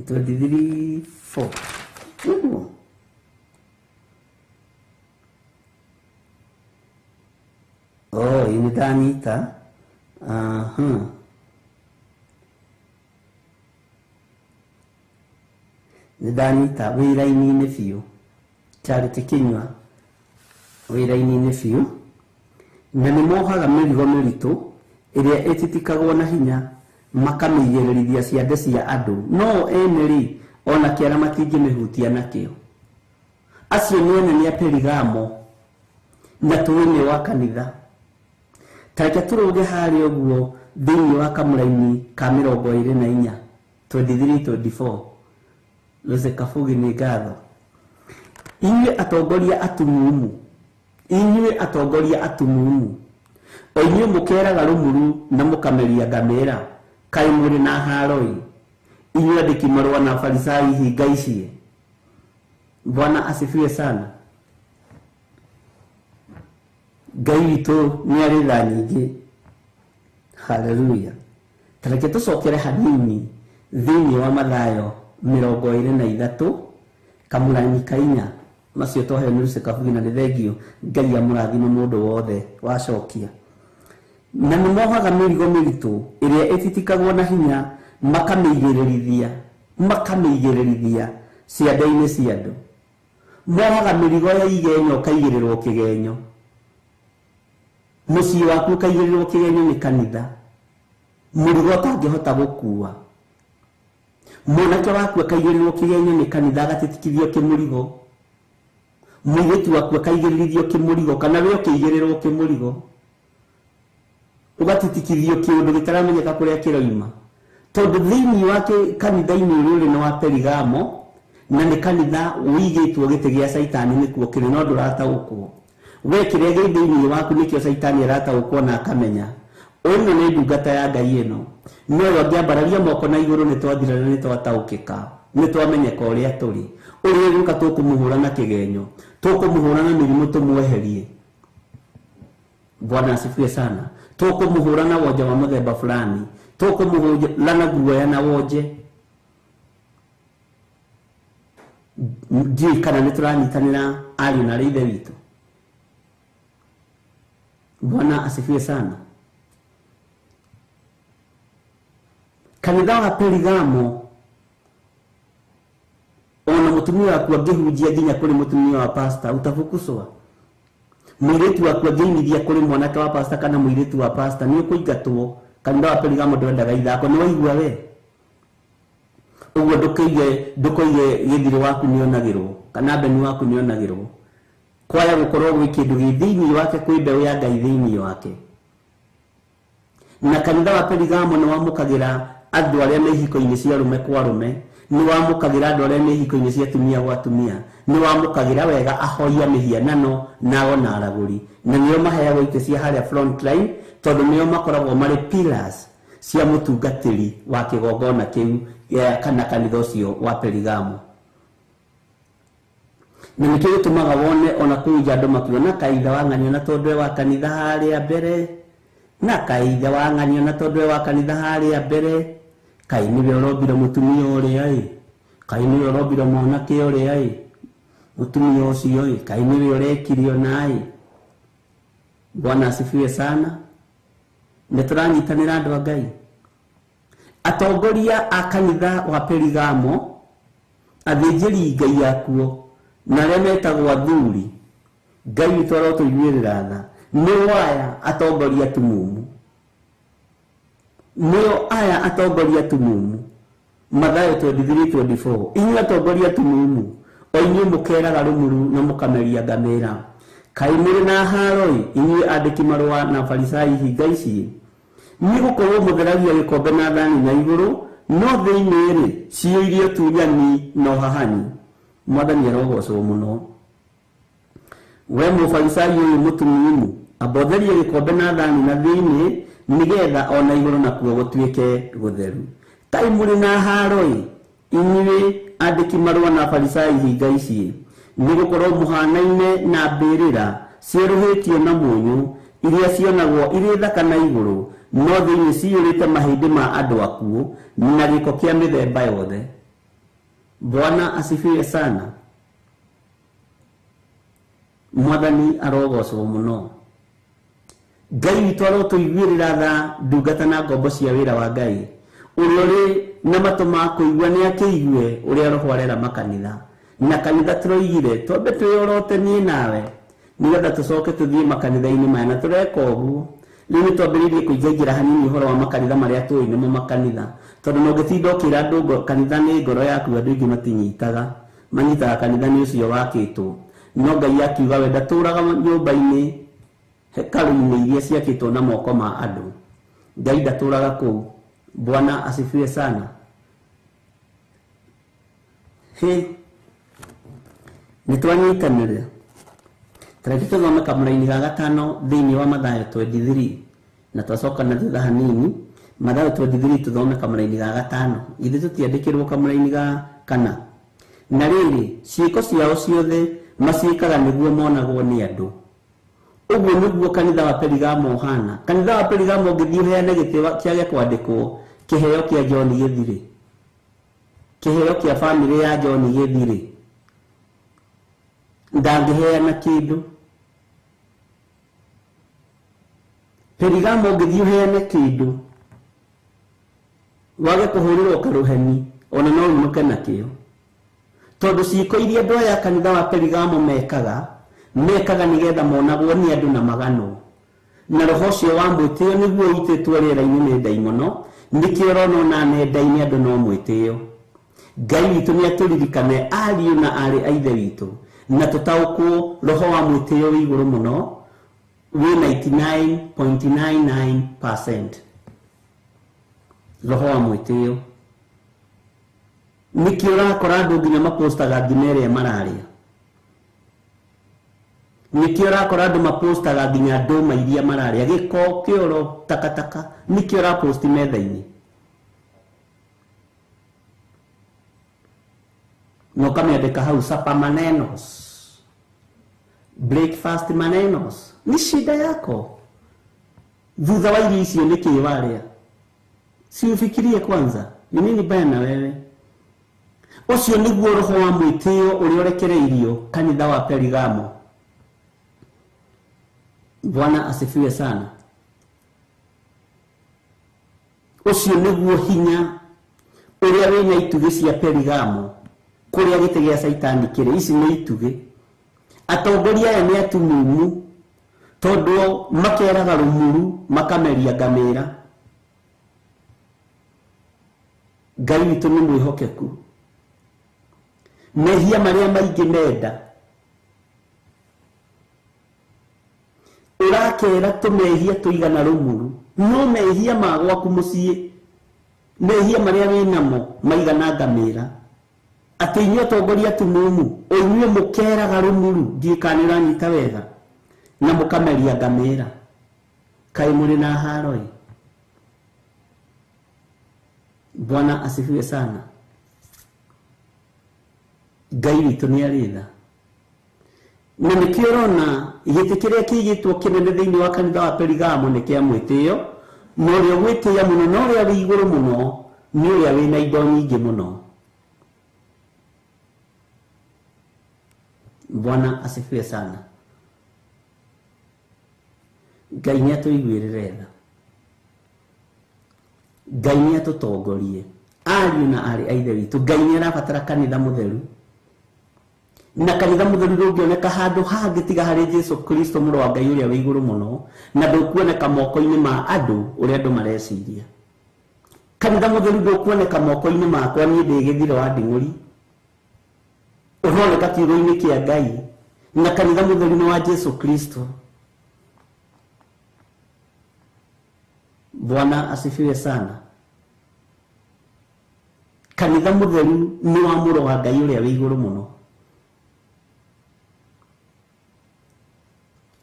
23:4. Nĩguo. Oh, nĩ ndanyita. Aha. Nĩ ndanyita wĩra-inĩ biũ. Charity Kinyua wĩra-inĩ biũ. Na nĩ mohaga mĩrigo mĩritũ ĩrĩa ĩtitikagwo na hinya makamĩigĩrĩrithia ciande cia andũ, no ene rĩ ona kĩara matingĩmĩhutia nakĩo. Acio nĩ anene a Perigamo na tũĩ wa kanitha. Ta reke tũrũge harĩa ũguo thĩinĩ wa kamũraini ka 24 23-24. Rose Kabugi nĩ ngatho. Inyuĩ atongoria atumumu, inyuĩ atongoria atumumu, o inyuĩ mũkeraga rũmuru na mũkameria ngamĩra, kaĩ mũrĩ na haro-ĩ, inyuĩ andĩki marũa na Farisai hinga ici. Bwana asifiwe sana. Ngai witũ nĩ arĩ tha nyingĩ. Haleluya. Ta reke tũcokere hanini thĩinĩ wa Mathayo 23 kamũranyi ka 4 macio twaheo nĩ Rose Kabugi na nĩ thengio. Ngai amũrathime mũndũ wothe wacokia. Na nĩ mohaga mĩrigo mĩritũ ĩrĩa ĩtitikagwo na hinya makamĩigĩrĩrithia ciande-inĩ cia andũ. Mohaga mĩrigo ya igenyo ũkaigĩrĩrwo kĩgenyo. Mũciĩ waku ũkaigĩrĩrwo kĩgenyo nĩ kanitha. Mũrigo ũtangĩhota gũkua. Mwanake waku akaigĩrĩrwo kĩgenyo nĩ kanitha agatitikithio kĩmũrigo. Mũirĩtu waku akaigĩrĩrithio kĩmũrigo kana we ũkĩigĩrĩrwo kĩmũrigo. Ũgatitikithio kĩũndũ gĩtaramenyeka kũrĩa kĩroima. Tondũ thĩinĩ wa kanitha-inĩ ũrĩa ũrĩ nĩ wa Perigamo na nĩ kanitha ũigĩtwo gĩtĩ gĩa Caitani nĩkuo kĩrĩ no ndũrataũkwo. We kĩrĩa gĩ thĩinĩ waku nĩkĩo Caitani arataũkwo na akamenya. Ĩno nĩ ndungata ya Ngai ĩno. No angĩambararia moko na igũrũ nĩ twathira na nĩ twataũkĩka, nĩ twamenyeka ũrĩa tũrĩ. Ũrĩa ũgũka tũkũmũhũra na kĩgenyo, tũkũmũhũra na mĩrimũ tũmweherie. Bwana asifiwe sana. Tũkũmũhũra na wonje wa mũthemba fulani, tũkũmũhũra na guoya na wonje. Ndiũĩ kana nĩ tũranyitanĩra ariũ na arĩ ithe witũ. Bwana asifiwe sana. Kanitha wa Perigamo ona mũtumia waku angĩhunjia nginya kũrĩ mũtumia wa pastor utafukuswa. Mũirĩtu waku angĩinithia kũrĩ mwanake wa pastor kana mũirĩtu wa pastor nĩ ũkũingatwo. Kanitha wa Perigamo ndwendaga ithako, nĩ waigua we? Ũguo ndũkoige gĩthirĩ waku nĩonagĩrwo kana mbeni waku nĩonagĩrwo. Kwaya gũkorwo gwĩ kĩndũ gĩ thĩinĩ wake, kwĩ mbeũ ya Ngai thĩinĩ wake. Na kanitha wa Perigamo nĩ wamũkagĩra andũ arĩa me ihiko-inĩ cia arũme kwa arũme, nĩ wamũkagĩra andũ arĩa me ihiko-inĩ cia atumia gwa atumia, nĩ wamũkagĩra wega ahoia mĩhianano na ona aragũri, na nĩo maheagwo itĩ cia harĩa front line tondũ nĩo makoragwo marĩ pillars cia mũtungatĩri wa kĩgongona kĩu kana kanitha ũcio wa Perigamo. Na nĩkĩo gĩtũmaga wone ona kũu nja andũ makiuga na kaitha wa ng'anio na tondũ wa kanitha harĩa mbere, na kaitha wa ng'anio na tondũ wa kanitha harĩa mbere, kaĩ nĩwe ũrombire mũtumia ũrĩa ĩ, kaĩ nĩwe ũrombire mwanake ũrĩa ĩ, mũtumia ũcio ĩ, kaĩ nĩwe ũrekire ona ĩ. Bwana asifiwe sana. Nĩ tũranyitanĩra andũ a Ngai. Atongoria a kanitha wa Perigamo, athĩnjĩri Ngai akuo na arĩa metagwo athuri, Ngai witũ arotũiguĩrĩra tha, Nĩo aya atongoria tumumu. Nĩo aya atongoria tumumu. Mathayo 23:24. Inyuĩ atongoria tumumu, o inyuĩ mũkeraga rũmuru na mũkameria ngamĩra. Kaĩ mũrĩ na haro-ĩ, inyuĩ andĩki marũa na Farisai hinga ici. Nĩ gũkorwo mũtheragia gĩkombe na thani na igũrũ, no thĩinĩ-rĩ ciyũirie ũtunyani na ũhahanyi. Mwathani arogocwo mũno. We mũfarisai ũyũ mũtumumu, amba ũtherie gĩkombe na thani na thĩinĩ, nĩgetha ona igũrũ nakuo gũtuĩke gũtheru. Kaĩ mũrĩ na haro-ĩ, inyuĩ andĩki marũa na Farisai hinga ici. Nĩ gũkorwo mũhanaine na mbĩrĩra cierũhĩtio na mũnyũ, iria cionagwo irĩ thaka na igũrũ, no thĩinĩ ciyũrĩte mahĩndĩ ma andũ akuũ na gĩko kĩa mĩthemba yothe. Bwana asifiwe sana. Mwathani arogocwo mũno. Ngai witũ arotũiguĩrĩra tha ndungata na ngombo cia wĩra wa Ngai. Ũrĩa ũrĩ na matũ ma kũigua nĩ akĩigue ũrĩa Roho arera makanitha. Na kanitha tũroigire twambe twĩyorote niĩ nawe nĩgetha tũcoke tũthiĩ makanitha-inĩ maya, na tũreka ũguo. Rĩu nĩ twambĩrĩirie kũingaingĩra hanini ũhoro wa makanitha marĩa tũĩ nĩmo makanitha, tondũ no ũngĩtinda ũkĩra andũ kanitha nĩ ngoro yaku, andũ aingĩ matinyitaga, manyitaga kanitha nĩ ũcio wakĩtwo. No Ngai akiuga we ndatũraga nyũmba-inĩ hekarũ-inĩ iria ciakĩtwo na moko ma andũ. Ngai ndatũraga kũu. Bwana asifiwe sana. Hĩ, nĩ twanyitanĩra. Tareke tũthome kamũraini ga gatano thĩinĩ wa Mathayo 23 na twacoka na thutha hanini. Mathayo 23 tũthome kamũraini ga gatano. Ithuĩ tũtiandĩkĩrwo kamũraini ga kana. Na rĩrĩ, ciĩko ciao ciothe maciĩkaga nĩguo monagwo nĩ andũ. Ũguo nĩguo kanitha wa Perigamo ũhana. Kanitha wa Perigamo ũngĩthiĩ ũheane gĩtĩ kĩage kwandĩkwo kĩheo kĩa John Gĩthirĩ, kĩheo kĩa bamĩrĩ ya John Gĩthirĩ, ndangĩheana kĩndũ. Perigamo ũngĩthiĩ ũheane kĩndũ wage kũhũrĩrwo karũheni, ona no ũinũke nakĩo. Tondũ ciĩko iria andũ aya a kanitha wa Perigamo mekaga, mekaga nĩgetha monagwo nĩ andũ na maganwo. Na roho ũcio wa mwĩtĩo nĩguo ũitĩtwo rĩera-inĩ nĩ ndaimono, nĩkĩo ũrona ona nenda-inĩ andũ no mwĩtĩo. Ngai witũ nĩ atũririkane ariũ na aarĩ a ithe witũ, na tũtaũkwo roho wa mwĩtĩo wĩ igũrũ mũno, wĩ 99.99%. Roho wa mwĩtĩo. Nĩkĩo ũrakora andũ nginya mapostaga ngima ĩrĩa mararĩa. Nĩkĩo ũrakora andũ mapostaga nginya ndũma iria mararĩa, gĩko, kĩoro, takataka, nĩkĩo ũraposti metha-inĩ. Na ũkamĩandĩka hau sapa manenos, breakfast manenos. Ni shida yako. Thutha wa irio icio nĩkĩ warĩa? Si ufikirie kwanza, ni nini baya na wewe? Ũcio nĩguo roho wa mwĩtĩo ũrĩa ũrekereirio kanitha wa Perigamo. Bwana asifiwe sana. Ũcio nĩguo hinya ũrĩa wĩna itugĩ cia Perigamo, kũrĩa gĩtĩ gĩa Caitani kĩrĩ. Ici nĩ itugĩ. Atongoria aya nĩ atumumu, tondũ makeraga rũmuru makameria ngamĩra. Ngai witũ nĩ mwĩhokeku. Mehia marĩa maingĩ menda, ũrakera tũmehia tũigana rũmuru, no mehia ma gwaku mũciĩ, mehia marĩa wĩnamo maigana ngamĩra. Atĩ inyuĩ atongoria atumumu, o inyuĩ mũkeraga rũmuru, ndiũĩ kana nĩũranyita wega, na mũkameria ngamĩra. Kaĩ mũrĩ na haro-ĩ. Bwana asifiwe sana. Ngai witũ nĩ arĩ tha. Na nĩkĩo ũrona gĩtĩ kĩrĩa kĩigĩtwo kĩnene thĩinĩ wa kanitha wa Perigamo nĩ kĩa mwĩtĩo, na ũrĩa ũgwĩtĩĩa mũno na ũrĩa wĩ igũrũ mũno nĩ ũrĩa wĩna indo nyingĩ mũno. Bwana asifiwe sana. Ngai nĩ atũiguĩrĩre tha. Ngai nĩ atũtongorie. Ariũ na aarĩ a ithe witũ, Ngai nĩ arabatara kanitha mũtheru. Na kanitha mutheru ndũngĩoneka handũ hangĩ tiga harĩ Jesu Kristo mũrũ wa Ngai ũrĩa wĩ igũrũ mũno, na ndũkuoneka moko-inĩ ma andũ ũrĩa andũ mareciria. Kanitha mutheru ndũkuoneka moko-inĩ makwa niĩ ndĩ gĩthiro wa nding'ũri, ũroneka kiugo-inĩ kĩa Ngai. Na kanitha mutheru nĩ wa Jesu Kristo. Bwana asifiwe sana. Kanitha mutheru nĩ wa mũrũ wa Ngai ũrĩa wĩ igũrũ mũno.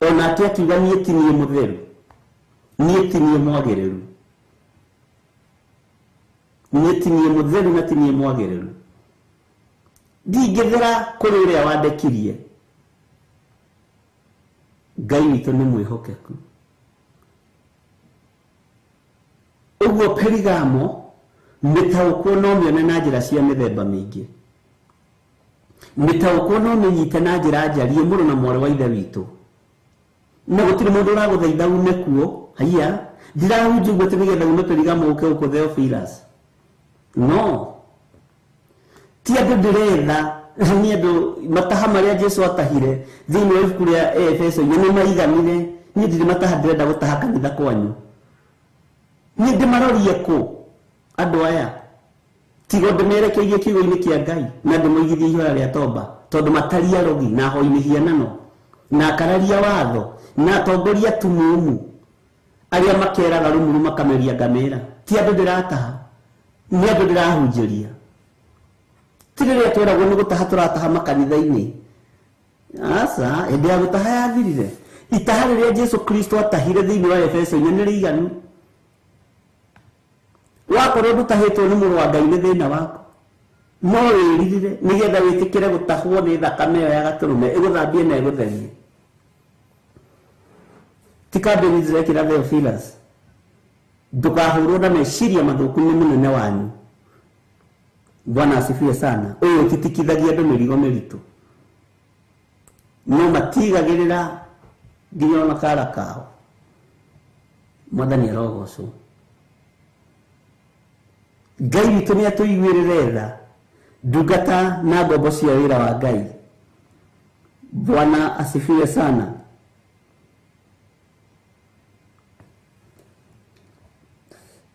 Onake akiuga niĩ ti niĩ mũtheru, niĩ ti niĩ mwagĩrĩru, niĩ ti niĩ mũtheru na ti niĩ mwagĩrĩru, ndingĩthera kũrĩ ũrĩa wandekirie. Ngai witũ nĩ mwĩhokeku. Ũguo Perigamo mĩtaũkwo no mĩone na njĩra cia mĩthemba mĩingĩ, mĩtaũkwo no mĩnyite na njĩra njarie mũrũ na mwarĩ wa ithe witũ, na gũtirĩ mũndũ ũragũthaitha ume kuo. Haiya, ndirahunjia ũguo atĩ nĩgetha ume Perigamo ũke gũkũ Theophilus. No ti andũ ndĩretha, nĩ andũ mataha marĩa Jesu atahire thĩinĩ wa ibuku rĩa Efeso nĩ maiganire. Niĩ ndirĩ mataha ndĩrenda gũtaha kanitha kwanyu. Niĩ ndĩmarorie kũ andũ aya, tiga ndĩmerekeirie kiugo-inĩ kĩa Ngai na ndĩmoigithie ihoya rĩa tomba, tondũ mataria rogi na ahoi mĩhianano na akararia watho na atongoria tumumu arĩa makeraga rũmuru makameria ngamĩra. Ti andũ ndĩrataha, nĩ andũ ndĩrahunjĩria. Ti rĩrĩa tweragwo nĩ gũtaha tũrataha makanitha-inĩ. Aca, hĩndĩ ya gũtaha yathirire. Itaha rĩrĩa Jesu Kristo atahire thĩinĩ wa Efeso-inĩ nĩ rĩiganu. Wakorwo ndũtahĩtwo nĩ mũrũ wa Ngai nĩ thĩna waku, no wĩririre nĩgetha wĩtĩkĩre gũtahwo nĩ thakame ĩyo ya gatũrũme ĩgũthambie na ĩgũtherie. Ti kambĩni ndĩrekĩra Theophilus, ndũkahũrwo na meciria mathũku nĩ mũnene wanyu. Bwana asifiwe sana. Ũyũ ũtitikithagia andũ mĩrigo mĩritũ, no matigagĩrĩra nginya ona kara kao. Mwathani arogocwo. Ngai witũ nĩ atũiguĩrĩre tha, ndungata na ngombo cia wĩra wa Ngai. Bwana asifiwe sana.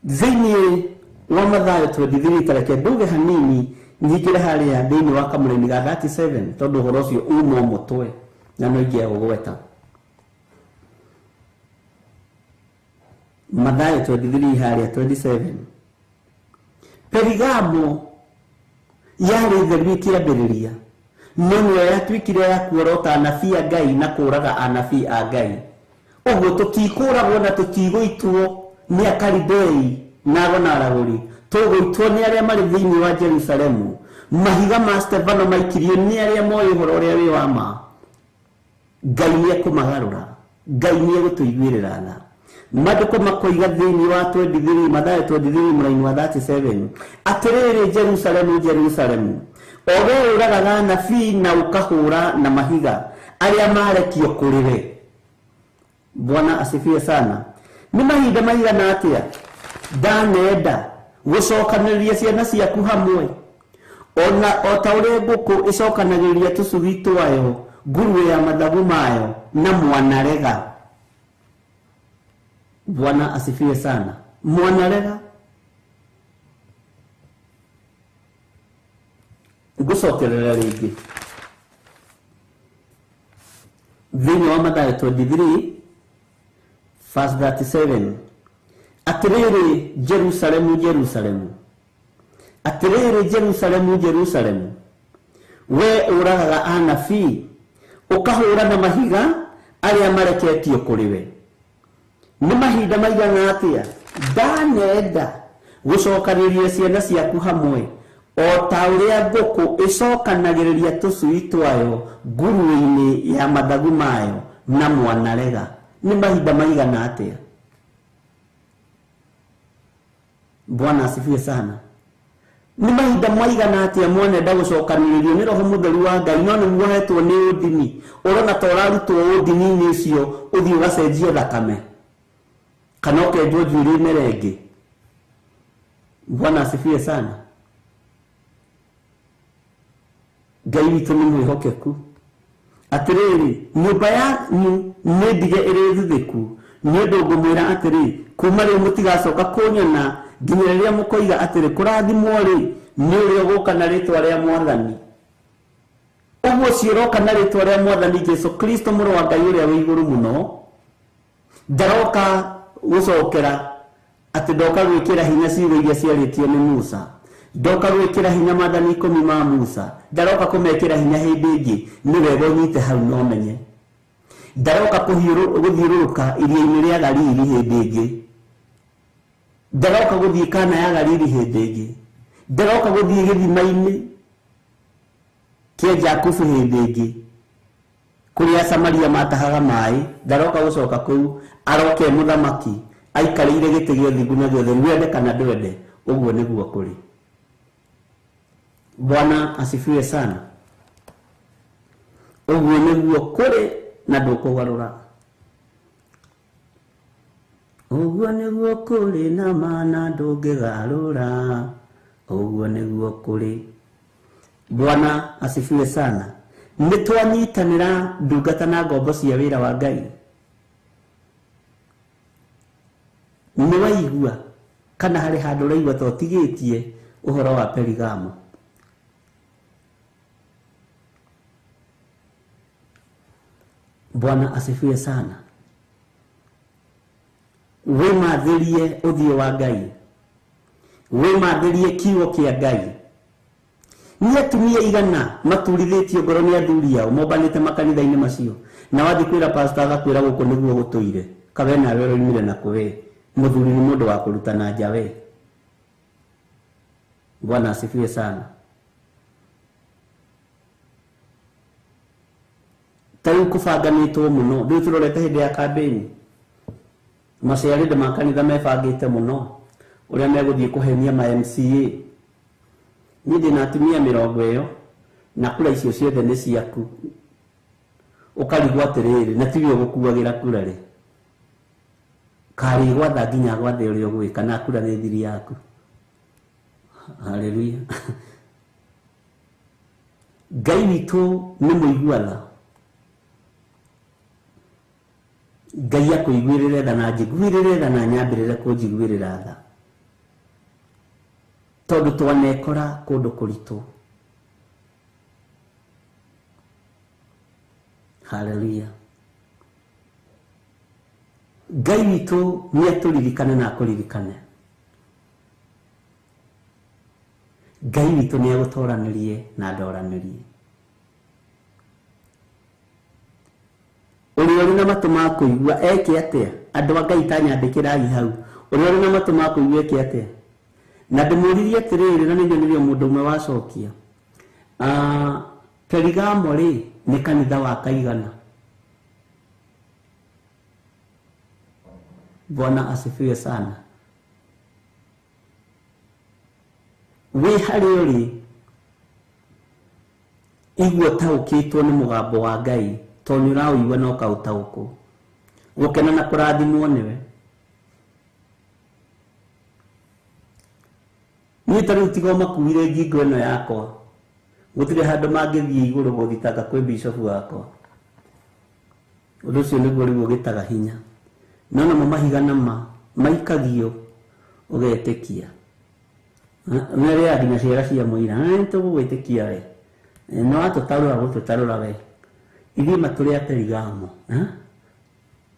Thĩinĩ wa Mathayo 23, tareke nduge hanini nyingĩre harĩa thĩinĩ wa kamũraini ga 37, tondũ ũhoro ũcio uma mũtwe na no ingĩa gũgweta. Mathayo 23 harĩa 27. Perigamo yarĩ theru ĩkĩambĩrĩria, no nĩyo yatuĩkire ya kuorota anabii a Ngai na kũũraga anabii a Ngai. Ũguo tũtikũragwo na tũtigũitwo nĩ Akalidei na ago na aragũri, tũgũitwo nĩ arĩa marĩ thĩinĩ wa Jerusalemu. Mahiga ma Stefano maikirio nĩ arĩa moĩ ũhoro ũrĩa wĩ wa ma. Ngai nĩ ekũmagarũra, Ngai nĩ egũtũiguĩrĩra tha. Maandĩko makoiga thĩinĩ wa 23, Mathayo 23 mũraini wa 37, atĩrĩrĩ Jerusalemu, Jerusalemu, o we ũragaga anabii na ũkahũra na mahiga arĩa marekio kũrĩ we. Bwana asifiwe sana. Nĩ mahinda maigana atĩa ndanenda gũcokanĩrĩria ciana ciaku hamwe, ona o ta ũrĩa ngũkũ ĩcokanagĩrĩria tũcui twayo nguruwe ya mathagu mayo na mwanarega. Bwana asifiwe sana. Mwanarega. Ngũcokerera rĩngĩ thĩinĩ wa Mathayo 23 verse 37, atĩrĩrĩ Jerusalemu, Jerusalemu, atĩrĩrĩ Jerusalemu, Jerusalemu, we ũragaga anabii ũkahũra na mahiga arĩa mareketio kũrĩ we. Nĩ mahinda maigana atĩa ndanenda gũcokanĩrĩria ciana ciaku hamwe o ta ũrĩa ngũkũ ĩcokanagĩrĩria tũcui twayo nguruwe-inĩ ya mathagu mayo na mwanarega. Nĩ mahinda maigana atĩa? Bwana asifiwe sana. Nĩ mahinda maigana atĩa mwanenda gũcokanĩrĩrio nĩ Roho Mũtheru wa Ngai, no nĩ muohetwo nĩ ũndini, ũrona ta ũrarutwo ũndini-inĩ ũcio ũthiĩ ũgacenjio thakame kana ũkenjwo njuĩrĩ ĩmere ĩngĩ. Bwana asifiwe sana. Ngai witũ nĩ mwĩhokeku. Atĩrĩrĩ, nyũmba yanyu nĩ ndige ĩrĩ thuthĩku, nĩ ũndũ ngũmwĩra atĩrĩ, kuma rĩu mũtigacoka kũnyona nginya rĩrĩa mũkoiga atĩrĩ, kũrathimwo-rĩ nĩ ũrĩa ũgũka na rĩtwa rĩa Mwathani. Ũguo ũcio ũroka na rĩtwa rĩa Mwathani Jesu Kristo mũrũ wa Ngai ũrĩa wĩ igũrũ mũno, ndaroka gũcokera atĩ ndoka gwĩkĩra hinya ciugo iria ciarĩtio nĩ Musa, ndoka gwĩkĩra hinya maathani 10 ma Musa, ndaroka kũmekĩra hinya hĩndĩ ĩngĩ. Nĩ wega ũnyite hau no menye. Ndaroka gũthiũrũrũka iria-inĩ rĩa Galili hĩndĩ ĩngĩ, ndaroka gũthiĩ Kana ya Galili hĩndĩ ĩngĩ, ndaroka gũthiĩ gĩthima-inĩ kĩa Jakubu hĩndĩ ĩngĩ kũrĩa Samaria matahaga maĩ, ndaroka gũcoka kũu. Aroke mũthamaki aikarĩire gĩtĩ gĩa ũthingu na gĩa ũtheru, wende kana ndwende, ũguo nĩguo kũrĩ. Bwana asifiwe sana. Ũguo nĩguo kũrĩ na ndũkũgarũra. Ũguo nĩguo kũrĩ na ma na ndũngĩgarũra. Ũguo nĩguo kũrĩ. Bwana asifiwe sana. Nĩ twanyitanĩra ndungata na ngombo cia wĩra wa Ngai. Nĩ waigua kana harĩ handũ ũraigua ta ũtigĩtie ũhoro wa Perigamo? Bwana asifiwe sana. Wĩmathĩrie ũthiũ wa Ngai, wĩmathĩrie kiugo kĩa Ngai. Nĩ atumia igana maturithĩtio ngoro nĩ athuri ao mombanĩte makanitha-inĩ macio, na wathiĩ kwĩra pastor agakwĩra gũkũ nĩguo gũtũire, kawe nawe ũroimire na kũwe, mũthuri nĩ mũndũ wa kũrutana nja we. Bwana asifiwe sana. Ta rĩu kũbanganĩtwo mũno, rĩu tũrorete hĩndĩ ya kambĩini, maciarĩndĩ ma kanitha mebangĩte mũno ũrĩa megũthiĩ kũhenia ma MCA. Niĩ ndĩna atumia 20 na kura icio ciothe nĩ ciaku. Ũkarigwo atĩrĩrĩ, na tiwe ũgũkuagĩra kura rĩ, karĩ gwatha nginya gwathe ũrĩa ũgwĩka, na kura nĩ thiri yaku. Haleluya. Ngai witũ nĩ mũigua tha. Ngai akũiguĩrĩre tha na njiguĩrĩre tha na nyambĩrĩre kũnjiguĩrĩra tha, tondũ twanekora kũndũ kũritũ. Haleluya. Ngai witũ nĩ atũririkane na akũririkane. Ngai witũ nĩ agũtoranĩrie na ndoranĩrie. Ũrĩa ũrĩ na matũ ma kũigua eke atĩa? Andũ a Ngai tanyandĩkĩrai hau. Ũrĩa ũrĩ na matũ ma kũigua eke atĩa? Na ndĩmũririe atĩrĩrĩ, na nĩnyonirio mũndũ ũmwe wacokia, Perigamo rĩ nĩ kanitha wa kaigana? Bwana asifiwe sana. Wĩ harĩa ũrĩ, igua ũtaũkĩtwo nĩ mũgambo wa Ngai, tondũ nĩ ũraũigua na ũkaũtaũkwo. Gũkena na kũrathimwo nĩwe. Niĩ ta rĩu tiga makuire ngingo ĩno yakwa, gũtirĩ handũ mangĩthiĩ igũrũ gũthitanga kwĩ bishofu wakwa. Ũndũ ũcio nĩguo rĩu ũgĩtaga hinya. No namo mahiga nama maikagio ũgetĩkia. Nĩarĩaga nginya ciara cia mũira, nĩtũgũgwĩtĩkia we, no atũtarũra gũtũtarũra we, ithuĩ matũrĩ a Perigamo.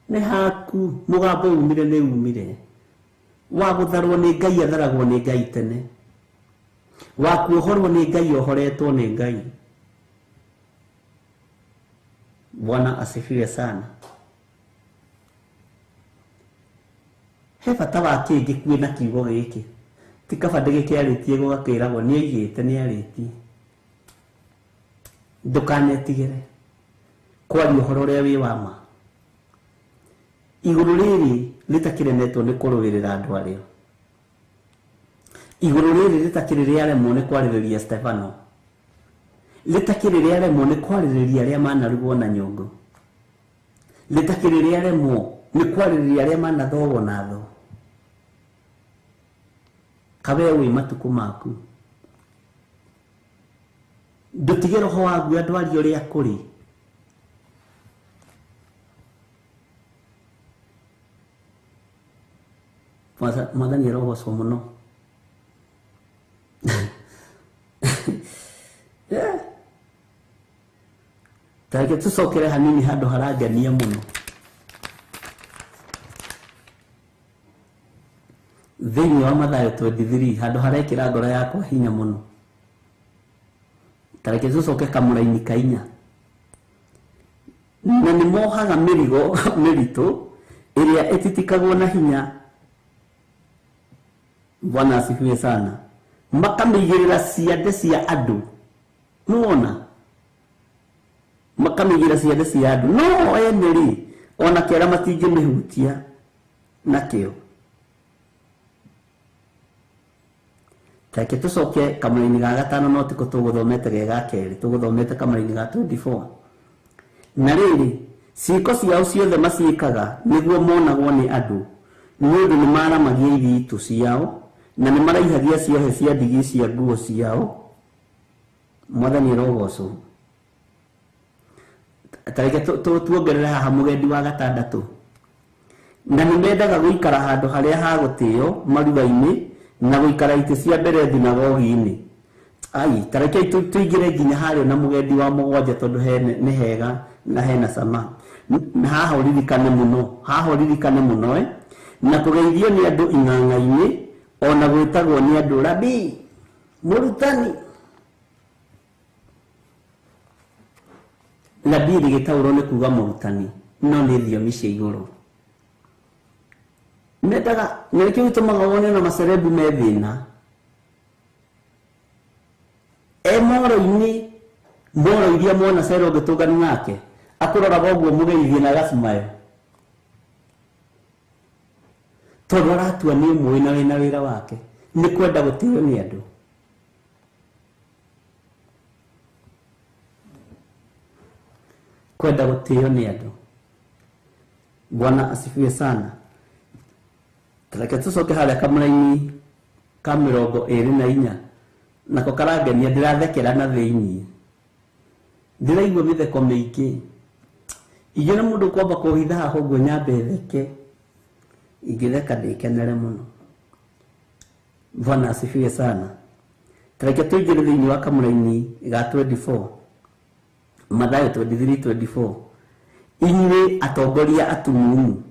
Nĩ haku mũgambo umire nĩ umire. Wa gũtharwo nĩ Ngai atharagwo nĩ Ngai tene, wa kuohorwo nĩ Ngai ohoretwo nĩ Ngai. Bwana asifiwe sana. He bata wa kĩ ngĩkue na kiugo gĩkĩ? Ti kaba ndĩgĩkĩarĩtie gũgakĩragwo nĩ aigĩte nĩ arĩtie. Ndũkanetigĩre kwaria ũhoro ũrĩa wĩ wa ma. Igũrũ rĩrĩ rĩtakĩremetwo nĩ kũrũĩrĩra andũ arĩo. Igũrũ rĩrĩ rĩtakĩrĩ rĩaremwo nĩ kwarĩrĩria Stefano, rĩtakĩrĩ rĩaremwo nĩ kwarĩrĩria arĩa manarugwo na nyũngũ, rĩtakĩrĩ rĩaremwo nĩ kwarĩrĩria arĩa manathogwo na thoo. Kawe wĩ matukũ maku. Ndũtige roho waguo andũ aria ũrĩa kũrĩ. Mwathani arogocwo mũno. Tareke tũcokere hanini handũ harangenia mũno. Thĩinĩ wa Mathayo 23 handũ harekĩra ngoro yakwa hinya mũno. Tareke tũcoke kamũraini ka inya. Na nĩ mohaga mĩrigo mĩritũ ĩrĩa ĩtitikagwo na hinya. Bwana asifiwe sana. Makamĩigĩrĩra ciande cia andũ. Nĩwona? Makamĩigĩrĩra ciande cia andũ. No ene rĩ, ona kĩara matingĩmĩhutia nakĩo. Tareke tũcoke kamũraini ga gatano no tiko tũgũthomete ge ga kerĩ, tũgũthomete kamũraini ga 24. Na rĩrĩ, ciĩko ciao ciothe maciĩkaga nĩguo monagwo nĩ andũ, nĩ ũndũ nĩ maramagia ithitũ ciao na nĩ maraihagia ciohe cia ndigi cia nguo ciao. Mwathani arogocwo. Tareke tuongerere haha mũgendi wa gatandatũ. Na nĩ mendaga gũikara handũ harĩa ha gũtĩo maruga-inĩ na gũikara itĩ cia mbere thunagogi-inĩ. Ai, tareke tũingĩre nginya harĩa na mũgendi wa mũgwanja tondũ nĩ hega na hena cama. Na haha ũririkane mũno, haha ũririkane mũno na kũgeithio nĩ andũ ing'ang'a-inĩ ona gwĩtagwo nĩ andũ rabi, mũrutani. Rabi rĩgĩtaũrwo nĩ kuga mũrutani, no nĩ thiomi cia igũrũ. Mendaga nĩkĩo gĩtũmaga wone na macerebu me thĩna. E moro-inĩ, moro iria mwana cero ũngĩtũngana nake, akũroraga ũguo mũgeithie na agacumayo. Tondũ aratua nĩ ũmũĩ na wĩna wĩra wake, nĩ kwenda gũtĩo nĩ andũ. Kwenda gũtĩo nĩ andũ. Bwana asifiwe sana. Tareke tũcoke harĩa kamũraini ka 24 nako karangenia ndĩrathekera na thĩiniĩ. Ndĩraigua mĩtheko mĩingĩ. Ingĩona mũndũ kwamba kũhitha haha ũguo nyambe theke, ingĩtheka ndĩkenere mũno. Bwana asifiwe sana. Tareke tũingĩre thĩiniĩ wa kamũraini ga 24. Mathayo 23:24. Inyuĩ atongoria atumumu,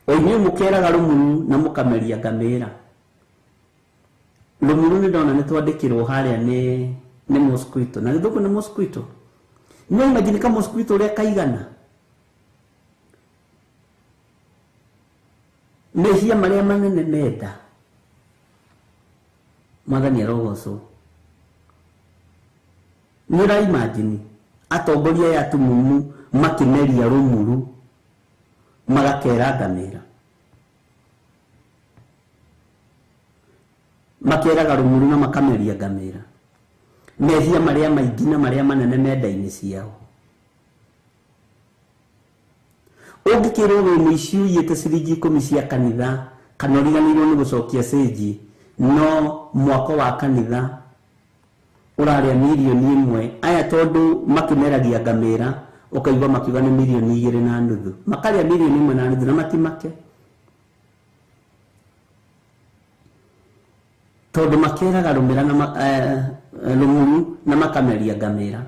o inyuĩ mũkeraga rũmuru na mũkameria ngamĩra. Rũmuru nĩ ndona nĩ twandĩkĩrwo harĩa nĩ mosquito. Na gĩthũngũ nĩ mosquito. No imagine ka mosquito ũrĩa kaigana. Mehia marĩa manene menda. Mwathani arogocwo. Nĩ ũra imagine atongoria aya atumumu makĩmeria rũmuru magakera ngamĩra. Makeraga rũmuru na makameria ngamĩra. Mehia marĩa maingĩ na marĩa manene menda-inĩ ciao. Ũngĩkĩrwo wĩ mũici ũiyĩte ciringi 10 cia kanitha kana ũriganĩirwo nĩ gũcokia cĩnji, no mwako wa kanitha ũrarĩa mirioni 1. Aya tondũ makĩmeragia ngamĩra ũkaigua makiuga nĩ mirioni 2.5. Makarĩa mirioni 1.5 na matimake. Tondũ makeraga rũmĩra na rũmuru na makameria ngamĩra.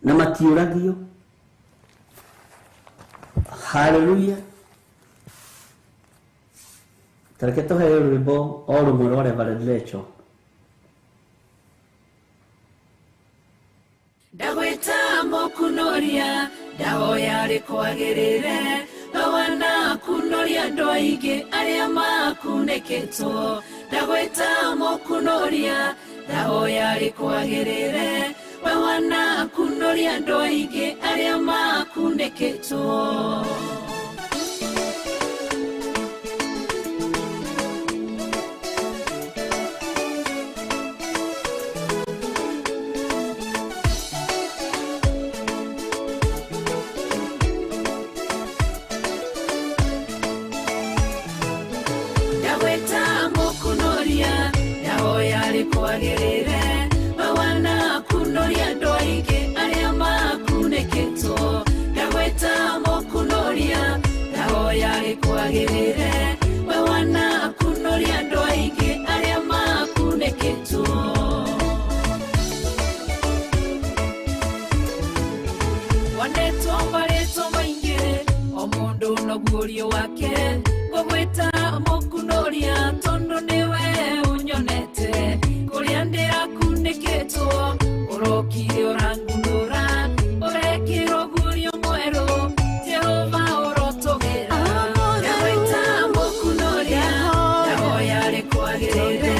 Na matiũragio. Hallelujah. Tareke tũheo rwĩmbo o rũmwe rwa Reverend Rachel. Ndagwĩta mũkunoria, ndahoya rĩkwagĩrĩre, wana kunoria andũ aingĩ arĩa makunĩkĩtwo. Ndagwĩta mũkunoria, ndahoya rĩkwagĩrĩre, wana kunoria andũ aingĩ arĩa makunĩkĩtwo. Kwagĩrĩre, Mũriũ wake ngũgwĩta mũkunoria tondũ nĩwe ũnyonete kũrĩa ndĩrakunĩkĩtwo ũrokire ũrangunũra ũrekĩrwo gurio mwerũ Jehova ũrotũgĩra ndagwĩta mũkunoria ndahoya rĩkwagĩrĩre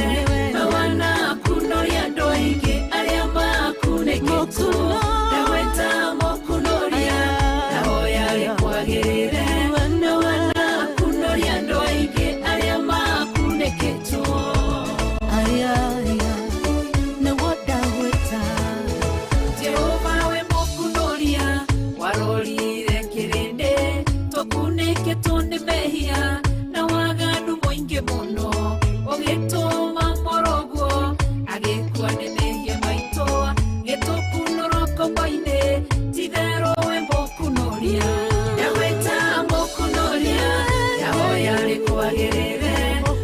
mawana kunoria andũ aingĩ arĩa makunĩkĩtwo ndagwĩta mũkunoria ndahoya rĩkwagĩrĩre mawana kunoria andũ aingĩ arĩa makunĩkĩtwo. Jehova we mũkunoria warorire kĩrĩndĩ tũkunĩkĩtwo nĩ mehia na waganu mũingĩ mũno ũgĩtũma mũrũguo agĩkua nĩ mehia maitũ gĩtũkunũra ngombo-inĩ titherũ we mũkunoria ndagwĩta mũkunoria ndahoya rĩkwagĩrĩre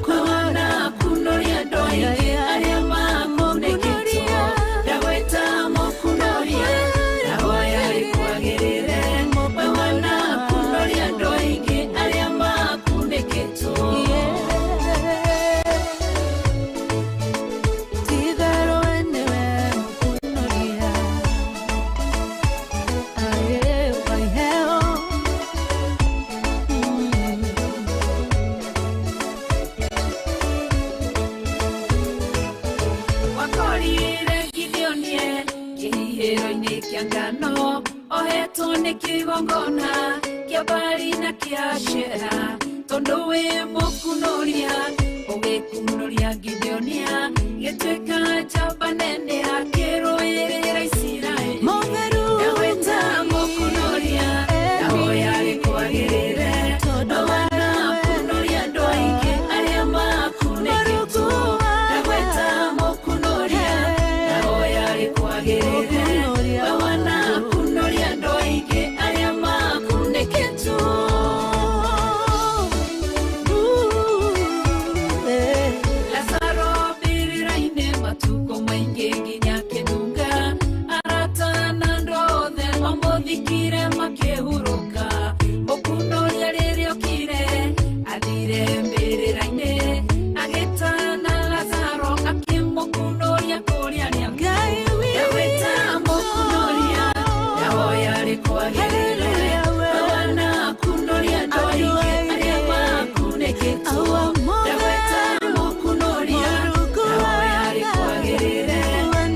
mawana kunoria andũ aingĩ arĩa makunĩkĩtwo ndagwĩta mũkunoria ndahoya rĩkwagĩrĩre mawana kunoria andũ aingĩ arĩa makunĩkĩtwo. Wakorire Gideonie kĩhihĩro-inĩ kĩa ngano ohetwo nĩ kĩgongona kĩa Baali na kĩa Ashera tondũ wĩ mũkunoria ũgĩkunoria Gideonia gĩtuĩka njamba nene akĩrũĩrĩra Isiraeli ndagwĩta mũkunoria ndahoya rĩkwagĩrĩre mawana kunoria andũ aingĩ arĩa makunĩkĩtwo ndagwĩta mũkunoria ndahoya rĩkwagĩrĩre mawana kunoria andũ aingĩ arĩa makunĩkĩtwo. Lazaro mbĩrĩra-inĩ matukũ maingĩ nginya akĩnunga arata na andũ othe mamũthikire makĩhurũka mũkunoria rĩrĩa okire athire mbĩrĩra-inĩ agĩtana Lazaro akĩmũkunoria kũrĩa arĩa ndagwĩta mũkunoria ndahoya rĩkwagĩrĩre mawana kunoria andũ aingĩ arĩa makunĩkĩtwo ndagwĩta mũkunoria ndahoya rĩkwagĩrĩre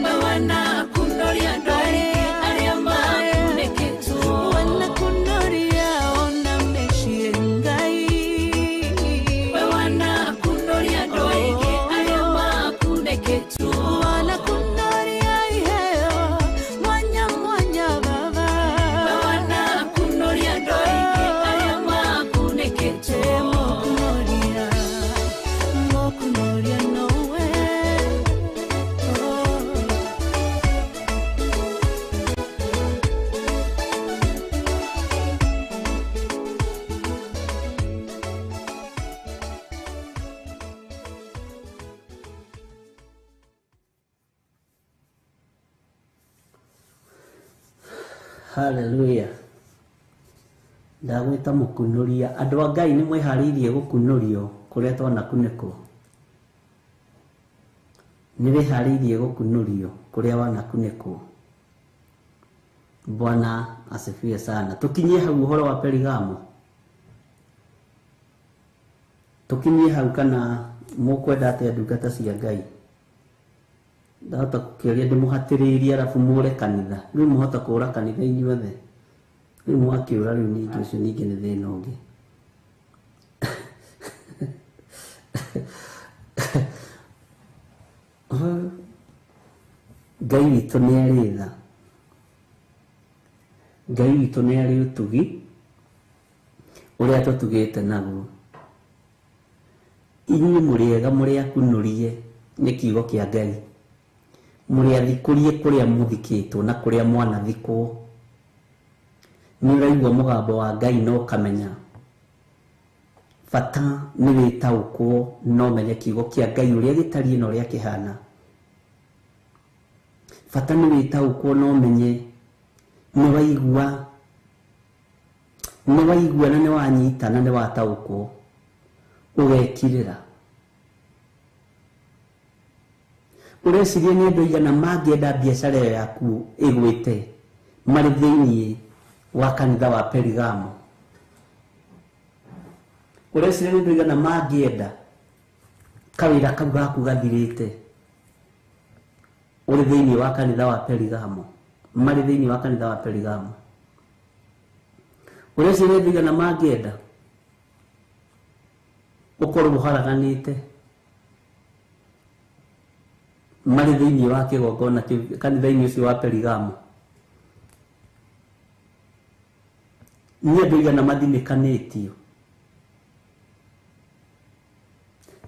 mawana kunoria andũ aingĩ arĩa makunĩkĩtwo. Mawana kunoria andũ aingĩ arĩa makunĩkĩtwo. Mawana kunoria andũ aingĩ arĩa makunĩkĩtwo. Hallelujah. Ndagwĩta mũkunoria andũ a Ngai nĩ mwĩharĩirie gũkunorio kũrĩa twanakunĩkwo nĩ wĩharĩirie gũkunorio kũrĩa wanakunĩkwo. Bwana asifiwe sana. Tukinyie hau ũhoro wa Perigamo, tukinyie hau kana mũkwenda atĩa ndungata cia Ngai? Ndahota gũkĩũria ndĩmũhatĩrĩirie arabu mũre kanitha rĩu mũhota kũra kanitha inyuothe rĩu mwakĩũra rĩu ningĩ ũcio ningĩ nĩ thĩna ũngĩ. Ngai witũ nĩ arĩ tha, Ngai witũ nĩ arĩ ũtugi ũrĩa tũtugĩte naguo. Inyuĩ mũrĩ ega mũrĩ akunũrie nĩ kiugo kĩa Ngai, mũrĩ athikũrie kũrĩa mũthikĩtwo na kũrĩa mwanathikwo. Nĩ ũraigua mũgambo wa Ngai na ũkamenya bata nĩ wĩtaũkwo na ũmenye kiugo kĩa Ngai ũrĩa gĩtariĩ na ũrĩa kĩhana. Bata nĩ wĩtaũkwo na ũmenye nĩ waigua Nĩ waigua na nĩ wanyita na nĩ wataũkwo, ũgekirĩra. Ũreciria nĩ andũ aigana mangĩenda biacara ĩyo yaku ĩgwĩte marĩ thĩinĩ wa kanitha wa Perigamo? Ũreciria nĩ andũ aigana mangĩenda kawĩra kau gaku gathirĩte ũrĩ thĩinĩ wa kanitha wa Perigamo, marĩ thĩinĩ wa kanitha wa Perigamo? Ũreciria nĩ andũ aigana mangĩenda ũkorwo ũharaganĩte marĩ thĩinĩ wa kĩgongona kĩu kanitha-inĩ ũcio wa Perigamo? Nĩ andũ aigana mathinĩkanĩtio?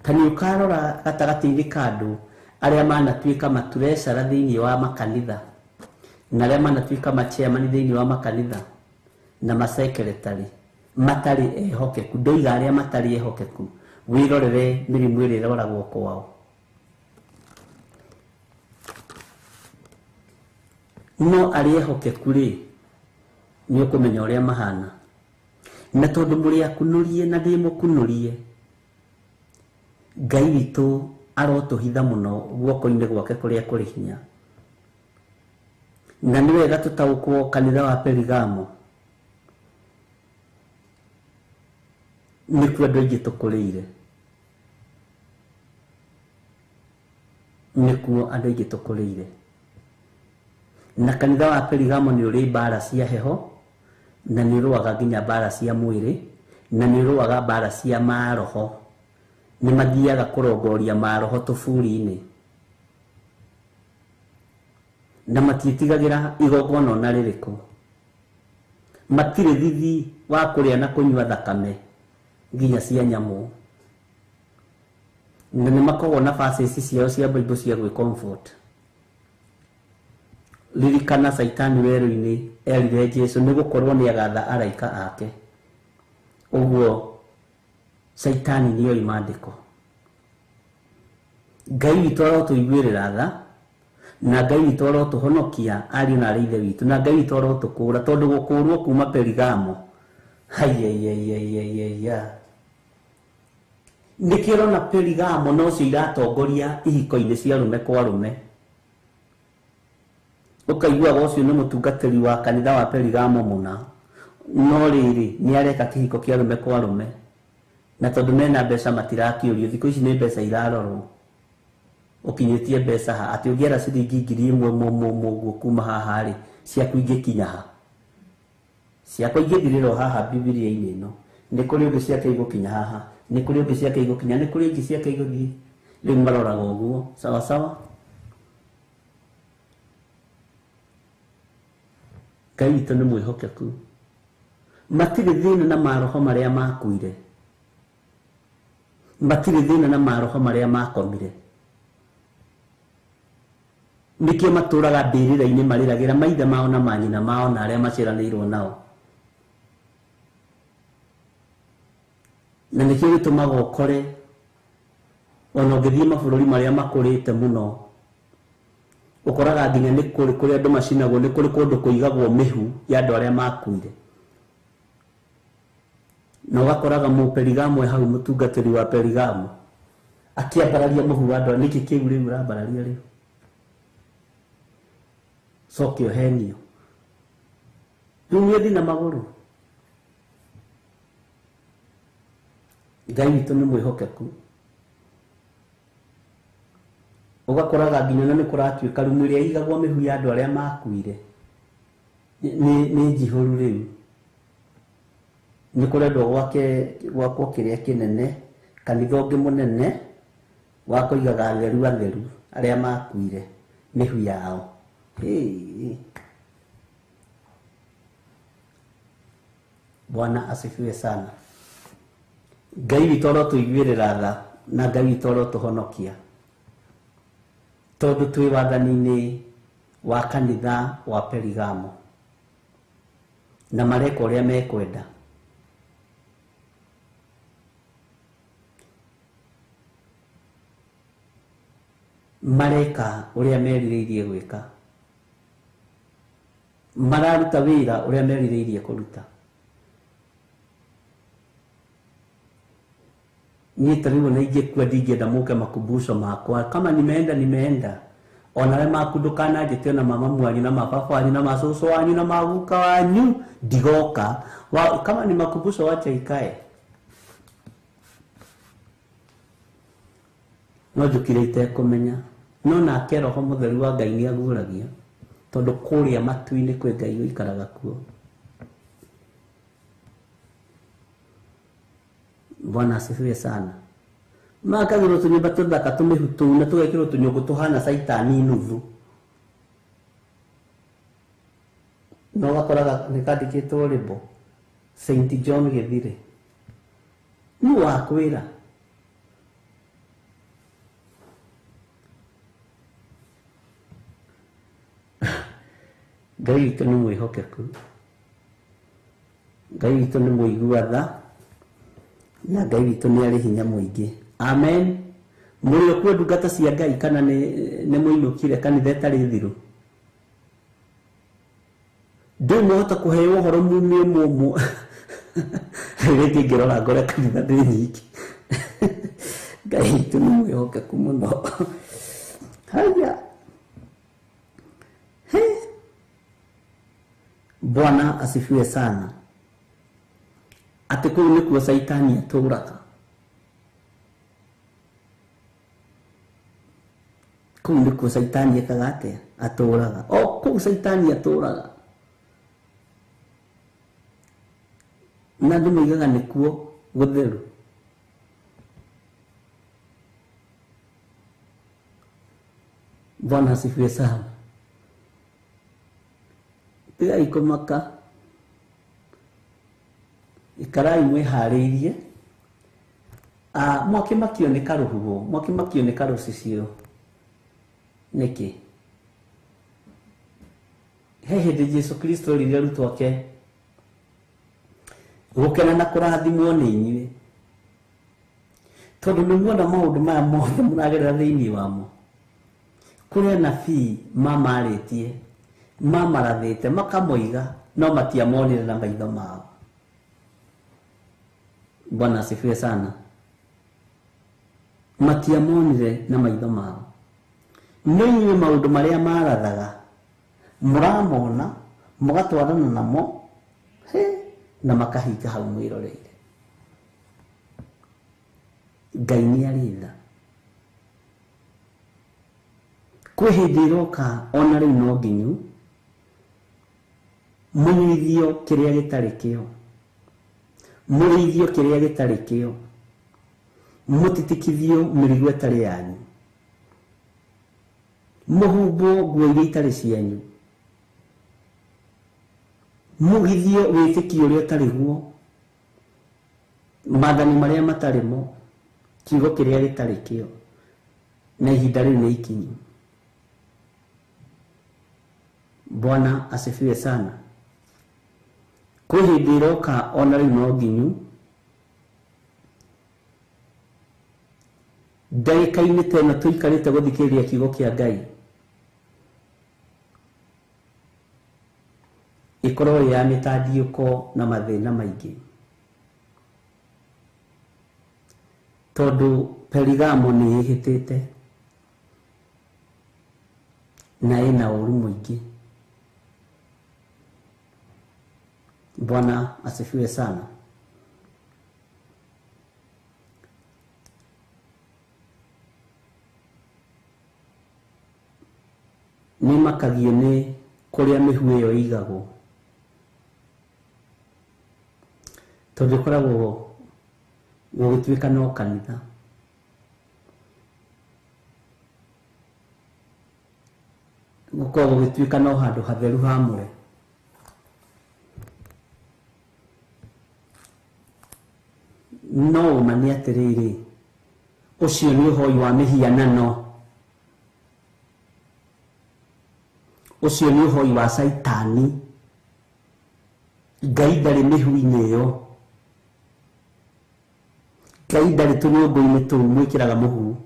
Ta nĩ ũkarora gatagatĩ-inĩ ka andũ arĩa manatuĩka maturecara thĩinĩ wa makanitha na arĩa manatuĩka machairman thĩinĩ wa makanitha na masekretary matarĩ ehokeku. Ndoiga arĩa matarĩ ehokeku, wĩrorere mĩrimũ ĩrĩa ĩroragwo kwao. No arĩa ehokeku rĩ, nĩ ũkũmenya ũrĩa mahana. Na tondũ mũrĩ akunũrie na ndĩ mũkunũrie, Ngai witũ arotũhitha mũno guoko-inĩ gwake kũrĩa kũrĩ hinya. Na nĩ wega tũtaũkwo kanitha wa Perigamo nĩkuo andũ aingĩ tũkũrĩire, nĩkuo andũ aingĩ tũkũrĩire. Na kanitha wa Perigamo nĩ ũrĩ mbara cia heho, na nĩ ũrũaga nginya mbara cia mwĩrĩ, na nĩ ũrũaga mbara cia maroho. Nĩ mathiaga kũrongoria maroho tũburi-inĩ, na matiĩtigagĩra igongona ona rĩrĩkũ. Matirĩ thithi wa kũrĩa na kũnyua thakame nginya cia nyamũ, na nĩ makoragwo na verses ciao cia Bible cia gwĩ comfort. Ririkana Caitani werũ-inĩ erire Jesu nĩ gũkorwo nĩ agatha araika ake. Ũguo Caitani nĩoĩ maandĩko. Ngai witũ arotũiguĩrĩra tha, na Ngai witũ arotũhonokia ariũ na arĩ ithe witũ, na Ngai witũ arotũkũũra, tondũ gũkũũrwo kuma Perigamo, haiyaiyaiyaiyaiya, nĩkĩo ũrona Perigamo nocio iratongoria ihiko-inĩ cia arũme kwa arũme. Ũkaiguaga ũcio nĩ mũtungatĩri wa kanitha wa Perigamo mũna, no rĩrĩ nĩ areka kĩhiko kĩa arũme kwa arũme, na tondũ mena mbeca matirakĩũrio. Thikũ ici nĩ mbeca irarorwo, ũkinyĩtie mbeca ha atĩ ũngĩara ciringi 1000 mũguo kuma haha rĩ, ciaku ingĩkinya ha? Ciakwa ingĩthirĩrwo haha Bibilia-inĩ ĩno. Nĩ kũrĩ ũngĩ ciake igũkinya haha, nĩ kũrĩ ũngĩ ciake igũkinya, nĩ kũrĩ ingĩ ciake igũthiĩ. Rĩu maroraga ũguo sawa sawa. Ngai witũ nĩ mwĩhokeku. Matirĩ thĩna na maroho marĩa makuire, matirĩ thĩna na maroho marĩa makomire. Nĩkĩo matũraga mbĩrĩra-inĩ marĩragĩra maithe mao na manyina mao na arĩa maciaranĩirwo nao. Na nĩkĩo gĩtũmaga ũkore ona ũngĩthiĩ mabũrũri marĩa makũrĩte mũno, ũkoraga nginya nĩ kũrĩ kũrĩa andũ macinagwo, nĩ kũrĩ kũndũ kũigagwo mĩhu ya andũ arĩa makuire. Na ũgakoraga mũperigamo e hau, mũtungatĩri wa Perigamo akĩambararia mũhu wa andũ. Nĩkĩ kĩu rĩu ũrambararia rĩu? Coke ũhenio rĩu nĩ ũthiĩ na magũrũ. Ngai witũ nĩ mwĩhokeku. Ũgakoraga nginya na nĩ kũratuĩka rumu ĩrĩa ĩigagwo mĩhu ya andũ arĩa makuire nĩ njihũru rĩu. Nĩ kũrendwo gwakwo kĩrĩa kĩnene, kanitha ũngĩ mũnene wa kũigaga atheru atheru arĩa makuire mĩhu yao. Bwana asifiwe sana. Ngai witũ arotũiguĩrĩra tha, na Ngai witũ arotũhonokia, tondũ twĩ wathani-inĩ wa kanitha wa Perigamo, na mareka ũrĩa mekwenda. Mareka ũrĩa merirĩirie gwĩka, mararuta wĩra ũrĩa merirĩirie kũruta. Niĩ ta rĩu ona ingĩkua ndingĩenda mũke makumbusho makwa. Kama nimeenda nimeenda. Onawe maku ndũkananjĩte ona mama wanyu na mababa wanyu na macũcũ wanyu na maguka wanyu ndigoka. Kama ni makumbusho wacha ikae. No njũkire itekũmenya. No nake Roho Mũtheru wa Ngai nĩaguũragia tondũ kũrĩa matu-inĩ kwĩ Ngai ũikaraga kuo. Bwana asifiwe sana. Makagĩrwo tũnyũmba tũthaka tũmĩhu tũu na tũgekĩrwo tũnyũngũ tũhana caitani nuthu. No ũgakoraga nĩkandĩkĩtwo rĩmbo Saint John Gĩthire. Nũ wakwĩra? Ngai witũ nĩ mwĩhokeku. Ngai witũ nĩ mũigua tha. Na Ngai witũ nĩ arĩ hinya mũingĩ. Amen. Mũrĩ okuo ndungata cia Ngai kana nĩ mũinũkire kanitha ĩtarĩ thiru? Ndũĩ mwahota kũheo ũhoro mumie mũmũ. Rĩngĩ ngĩrora ngore kanitha ndĩ nyingĩ. Ngai witũ nĩ mwĩhokeku mũno. Haya. He. Bwana asifiwe sana. Atĩ kũu nĩkuo caitani atũraga. Kũu nĩkuo caitani ekaga atĩa? Atũraga. O kũu caitani atũraga. Na andũ moigaga nĩkuo gũtheru. Bwana asifiwe sana. Tigai kũmaka. Ikarai mwĩharĩirie. Mwakĩmakio nĩ karũhuho, mwakĩmakio nĩ karũcicio. Nĩkĩ? He hĩndĩ Jesu Kristo orire arutwo ake gũkena na kũrathimwo nĩ inyuĩ, tondũ nĩ muona maũndũ maya mothe mũragerera thĩinĩ wamo. Kũrĩ anabii mamarĩtie, mamarathĩte, makamoiga, no matiamonire na maitho mao. Bwana asifiwe sana. Matiamonire na maitho mao. No inyuĩ maũndũ marĩa marathaga mũramona, mũgatwarana namo, he, na makahinga hau mwĩroreire. Ngai nĩ arĩ tha. Kwĩ hĩndĩ ĩroka ona rĩu no nginyu mũnyuithio kĩrĩa gĩtarĩ kĩo, mũrĩithio kĩrĩa gĩtarĩ kĩo, mũtitikithio mĩrigo ĩtarĩ yanyu, mũhumbwo nguo iria itarĩ cianyu, mũgithio wĩtĩkio ũrĩa ũtarĩ guo, maathani marĩa matarĩ mo, kiugo kĩrĩa gĩtarĩ kĩo, na ihinda rĩu nĩ ikinyu. Bwana asifiwe sana. Kwĩ hĩndĩ ĩroka ona rĩu no nginyu ndagĩka-inĩ ta ĩno tũikarĩte gũthikĩrĩria kiugo kĩa Ngai ĩkorwo ĩ ya mĩtandiũko na mathĩna maingĩ, tondũ Perigamo nĩ ĩhĩtĩte na ĩna ũru mũingĩ. Bwana asifiwe sana. Nĩ makagio nĩ kũrĩa mĩhu ĩyo ĩigagwo, tondũ ĩkoragwo gũgĩtuĩka no kanitha. Gũkoragwo gũgĩtuĩka no handũ hatheru hamũre. No ũma nĩ atĩrĩrĩ, ũcio nĩ ũhoi wa mĩhianano, ũcio nĩ ũhoi wa caitani. Ngai ndarĩ mĩhu-inĩ ĩyo, Ngai ndarĩ tũnyũngũ-inĩ tũu mwĩkĩraga mũhu.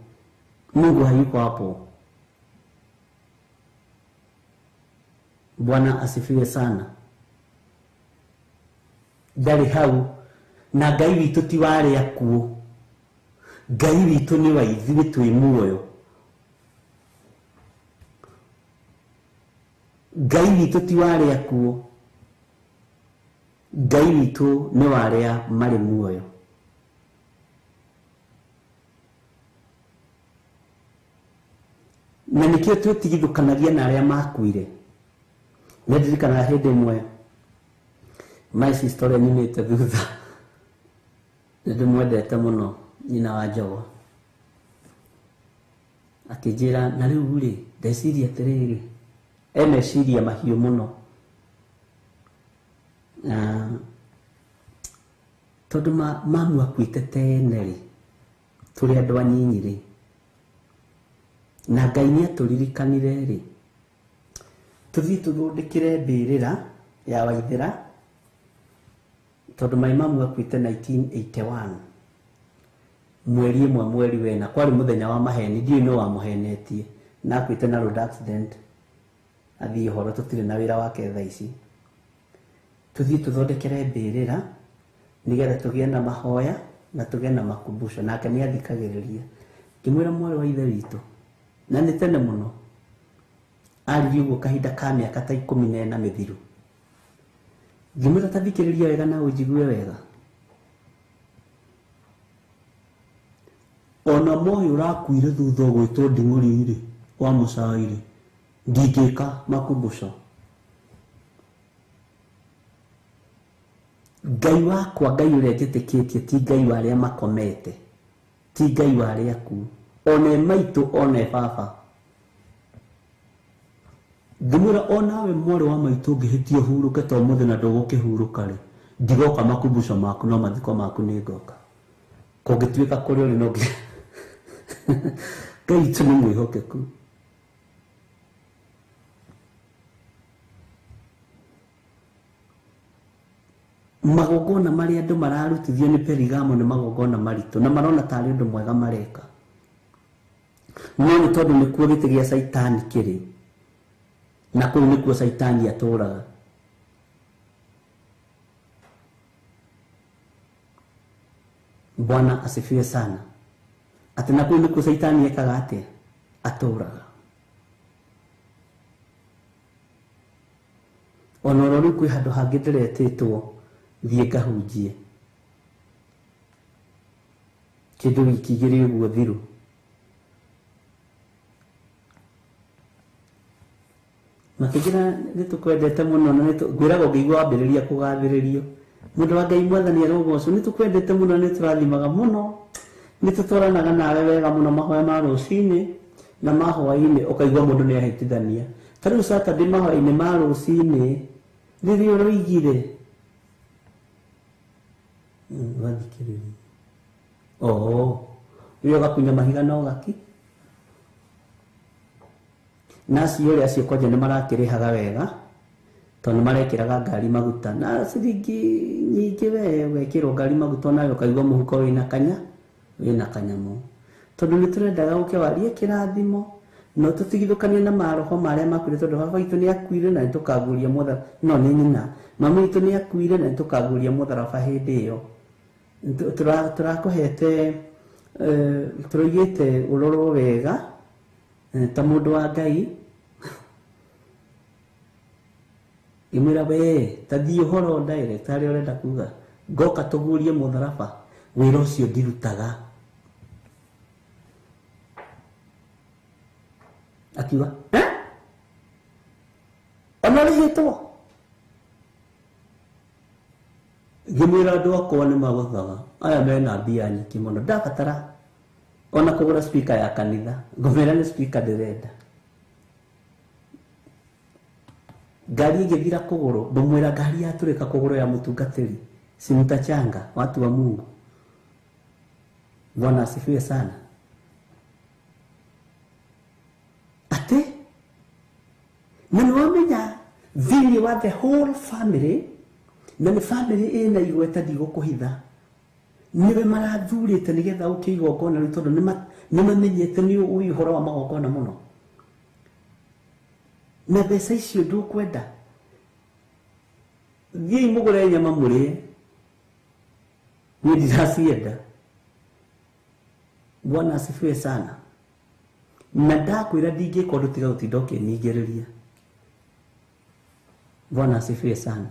Mungu hayuko hapo. Bwana asifiwe sana. Ndarĩ hau. Na Ngai witũ ti wa arĩa akuũ. Ngai witũ nĩ wa ithuĩ twĩ muoyo. Ngai witũ ti wa arĩa akuũ, Ngai witũ nĩ wa arĩa marĩ muoyo. Na nĩkĩo twĩtigithũkanagia na arĩa makuire. Nĩ ndirikanaga hĩndĩ ĩmwe my sister ũrĩa nyumĩte thutha, nĩ ndĩmwendete mũno, nyina wa Njogwa, akĩnjĩra na rĩu rĩ ndeciria atĩrĩrĩ, e meciria mahiũ mũno, tondũ mamu akuĩte tene rĩ, tũrĩ andũ anyinyi rĩ, na Ngai nĩ atũririkanire rĩ, tũthiĩ tũthondekere mbĩrĩra ya Waithĩra, tondũ my mamu akuĩte 1981 mweri ĩmwe mweri wena, kwarĩ mũthenya wa maheni, ndiũĩ nũ wamũhenetie, na akuĩte na road accident, athiĩ ũhoro tũtirĩ na wĩra wake thaa ici. Tũthiĩ tũthondekere mbĩrĩra nĩgetha tũgĩe na mahoya na tũgĩe na makumbusho. Nake nĩ athikagĩrĩria. Ngĩmwĩra mwarĩ wa ithe witũ, na nĩ tene mũno, aririe ũguo kahinda ka mĩaka ta 14 mĩthiru. Ngĩmwĩra ta thikĩrĩria wega na ũnjigue wega, ona moyo ũrakuire thutha ũgwĩtwo nding'ũri rĩ, wa mũcai rĩ, ndingĩka makumbusho. Ngai wakwa, Ngai ũrĩa njĩtĩkĩtie, ti Ngai wa arĩa makomete, ti Ngai wa arĩa akuũ, ona e maitũ ona e baba. Ngĩmwĩra onawe mwarĩ wa maitũ ũngĩhĩtia ũhurũke ta ũmũthĩ na ndũgũkĩhurũka rĩ, ndigoka makumbusho maku no mathiko maku nĩ ngoka. Kũngĩtuĩka kũrĩa ũrĩ no nginya Ngai witũ nĩ mwĩhokeku. Magongona marĩa andũ mararutithio nĩ Perigamo nĩ magongona maritũ, na marona tarĩ ũndũ mwega mareka, no nĩ tondũ nĩkuo gĩtĩ gĩa Caitani kĩrĩ, na kũu nĩkuo Caitani atũraga. Bwana asifiwe sana. Atĩ na kũu nĩkuo Caitani ekaga atĩa? Atũraga. Ona oro rĩu kwĩ handũ hangĩ ndĩretĩtwo thiĩ ngahunjie kĩndũ wiki igĩrĩ ũguo thiru. Makĩnjĩra nĩ tũkwendete mũno, na ngwĩraga ũngĩigua wambĩrĩria kũgathĩrĩrio, mũndũ wa Ngai mwathani arogocwo, nĩ tũkwendete mũno, nĩ tũrathimaga mũno, nĩ tũtwaranaga nawe wega mũno mahoya ma rũcinĩ na ma hwaĩ-inĩ, ũkaigua mũndũ nĩ ahĩtithania. Ta rĩu Saturday mahoya-inĩ ma rũcinĩ rĩrĩa ũroigire wathikĩrĩria, oo ũrĩa ũgakunya mahiga na ũgaki na acio ũrĩa acio kwanja nĩ marakĩrĩhaga wega, tondũ nĩ marekĩraga ngari maguta na ciringi nyingĩ, we wekĩrwo ngari maguta onawe ũkaigua mũhuko wĩna kanya, wĩna kanyamũ, tondũ nĩ tũrendaga ũke warie kĩrathimo no tũtigithũkanie na maroho marĩa makuire, tondũ baba witũ nĩ akuire na nĩ tũkaguria mũtharaba, no nĩ nyina, mami witũ nĩ akuire na nĩ tũkaguria mũtharaba hĩndĩ ĩyo. Tũrakũhete, tũroigĩte ũrorwo wega ta mũndũ wa Ngai. Ngĩmwĩra we ta thiĩ ũhoro direct harĩa ũrenda kuga, ngoka tũgurie mũtharaba, wĩra ũcio ndirutaga. Akiuga eh, ona ũrĩhĩtwo? Ngĩmwĩra andũ akwa nĩ magothaga, aya mena mbia nyingĩ mũno, ndabatara ona kũgũra speaker ya kanitha, ngũmwĩra nĩ speaker ndĩrenda. Ngari ĩgĩthira kũgũrũ, ngũmwĩra ngari yatũrĩka kũgũrũ ya mũtungatĩri, si mtachanga watu wa Mungu. Bwana asifiwe sana. Atĩ na nĩ wamenya thĩinĩ wa the whole family, na nĩ family ĩna igweta ndigũkũhitha, nĩwe marathurĩte nĩgetha ũke igongona rĩu, tondũ nĩ mamenyete nĩ ũĩ ũhoro wa magongona mũno, na mbeca icio ndũkwenda, thiĩi mũgũre nyama mũrĩe, niĩ ndiracienda. Bwana asifiwe sana. Na ndakwĩra ndingĩka ũndũ tiga gũtinda ũkĩningĩrĩria. Bwana asifiwe sana.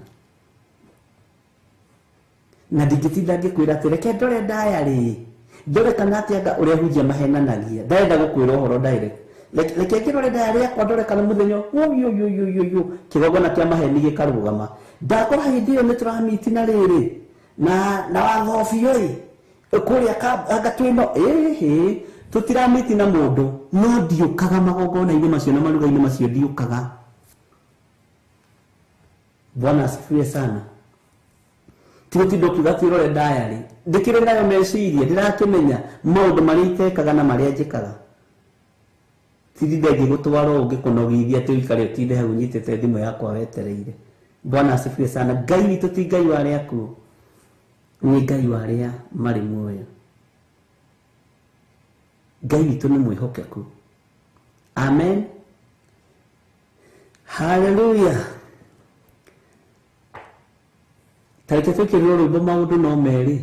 Na ndingĩtinda ngĩkwĩra atĩ reke ndore diary, ndore kana atĩ anga ũrĩa hunjia mahenanagia. Ndarenda gũkwĩra ũhoro direct. Reke ngĩrore diary yakwa ndore kana mũthenya ũyũ kĩgongona kĩa maheni gĩkarũgama. Ndakora hĩndĩ ĩyo nĩtũramiti na rĩrĩ na watho biũ ĩ kũrĩa anga twĩno ĩhĩ tũtiramiti na mũndũ, no ndiũkaga magongona-inĩ macio na maruga-inĩ macio ndiũkaga. Bwana asifiwe sana. Tigũtinda ũkiuga atĩ ũrore diary, ndĩkĩrĩ nayo meciria, ndĩrakĩmenya maũndũ marĩa itekaga na marĩa njĩkaga. Tindinde ngĩgũtwara ũũ ngĩkũnogithia atĩ ũikare ũtinde hau ũnyitĩte thimũ yakwa wetereire. Bwana asifiwe sana. Ngai witũ ti Ngai wa arĩa akuũ, nĩ Ngai wa arĩa marĩ muoyo. Ngai witũ nĩ mwĩhokeku. Amen. Hallelujah. Tareke twĩkĩrĩrwo rwĩmbo maũndũ no merĩ.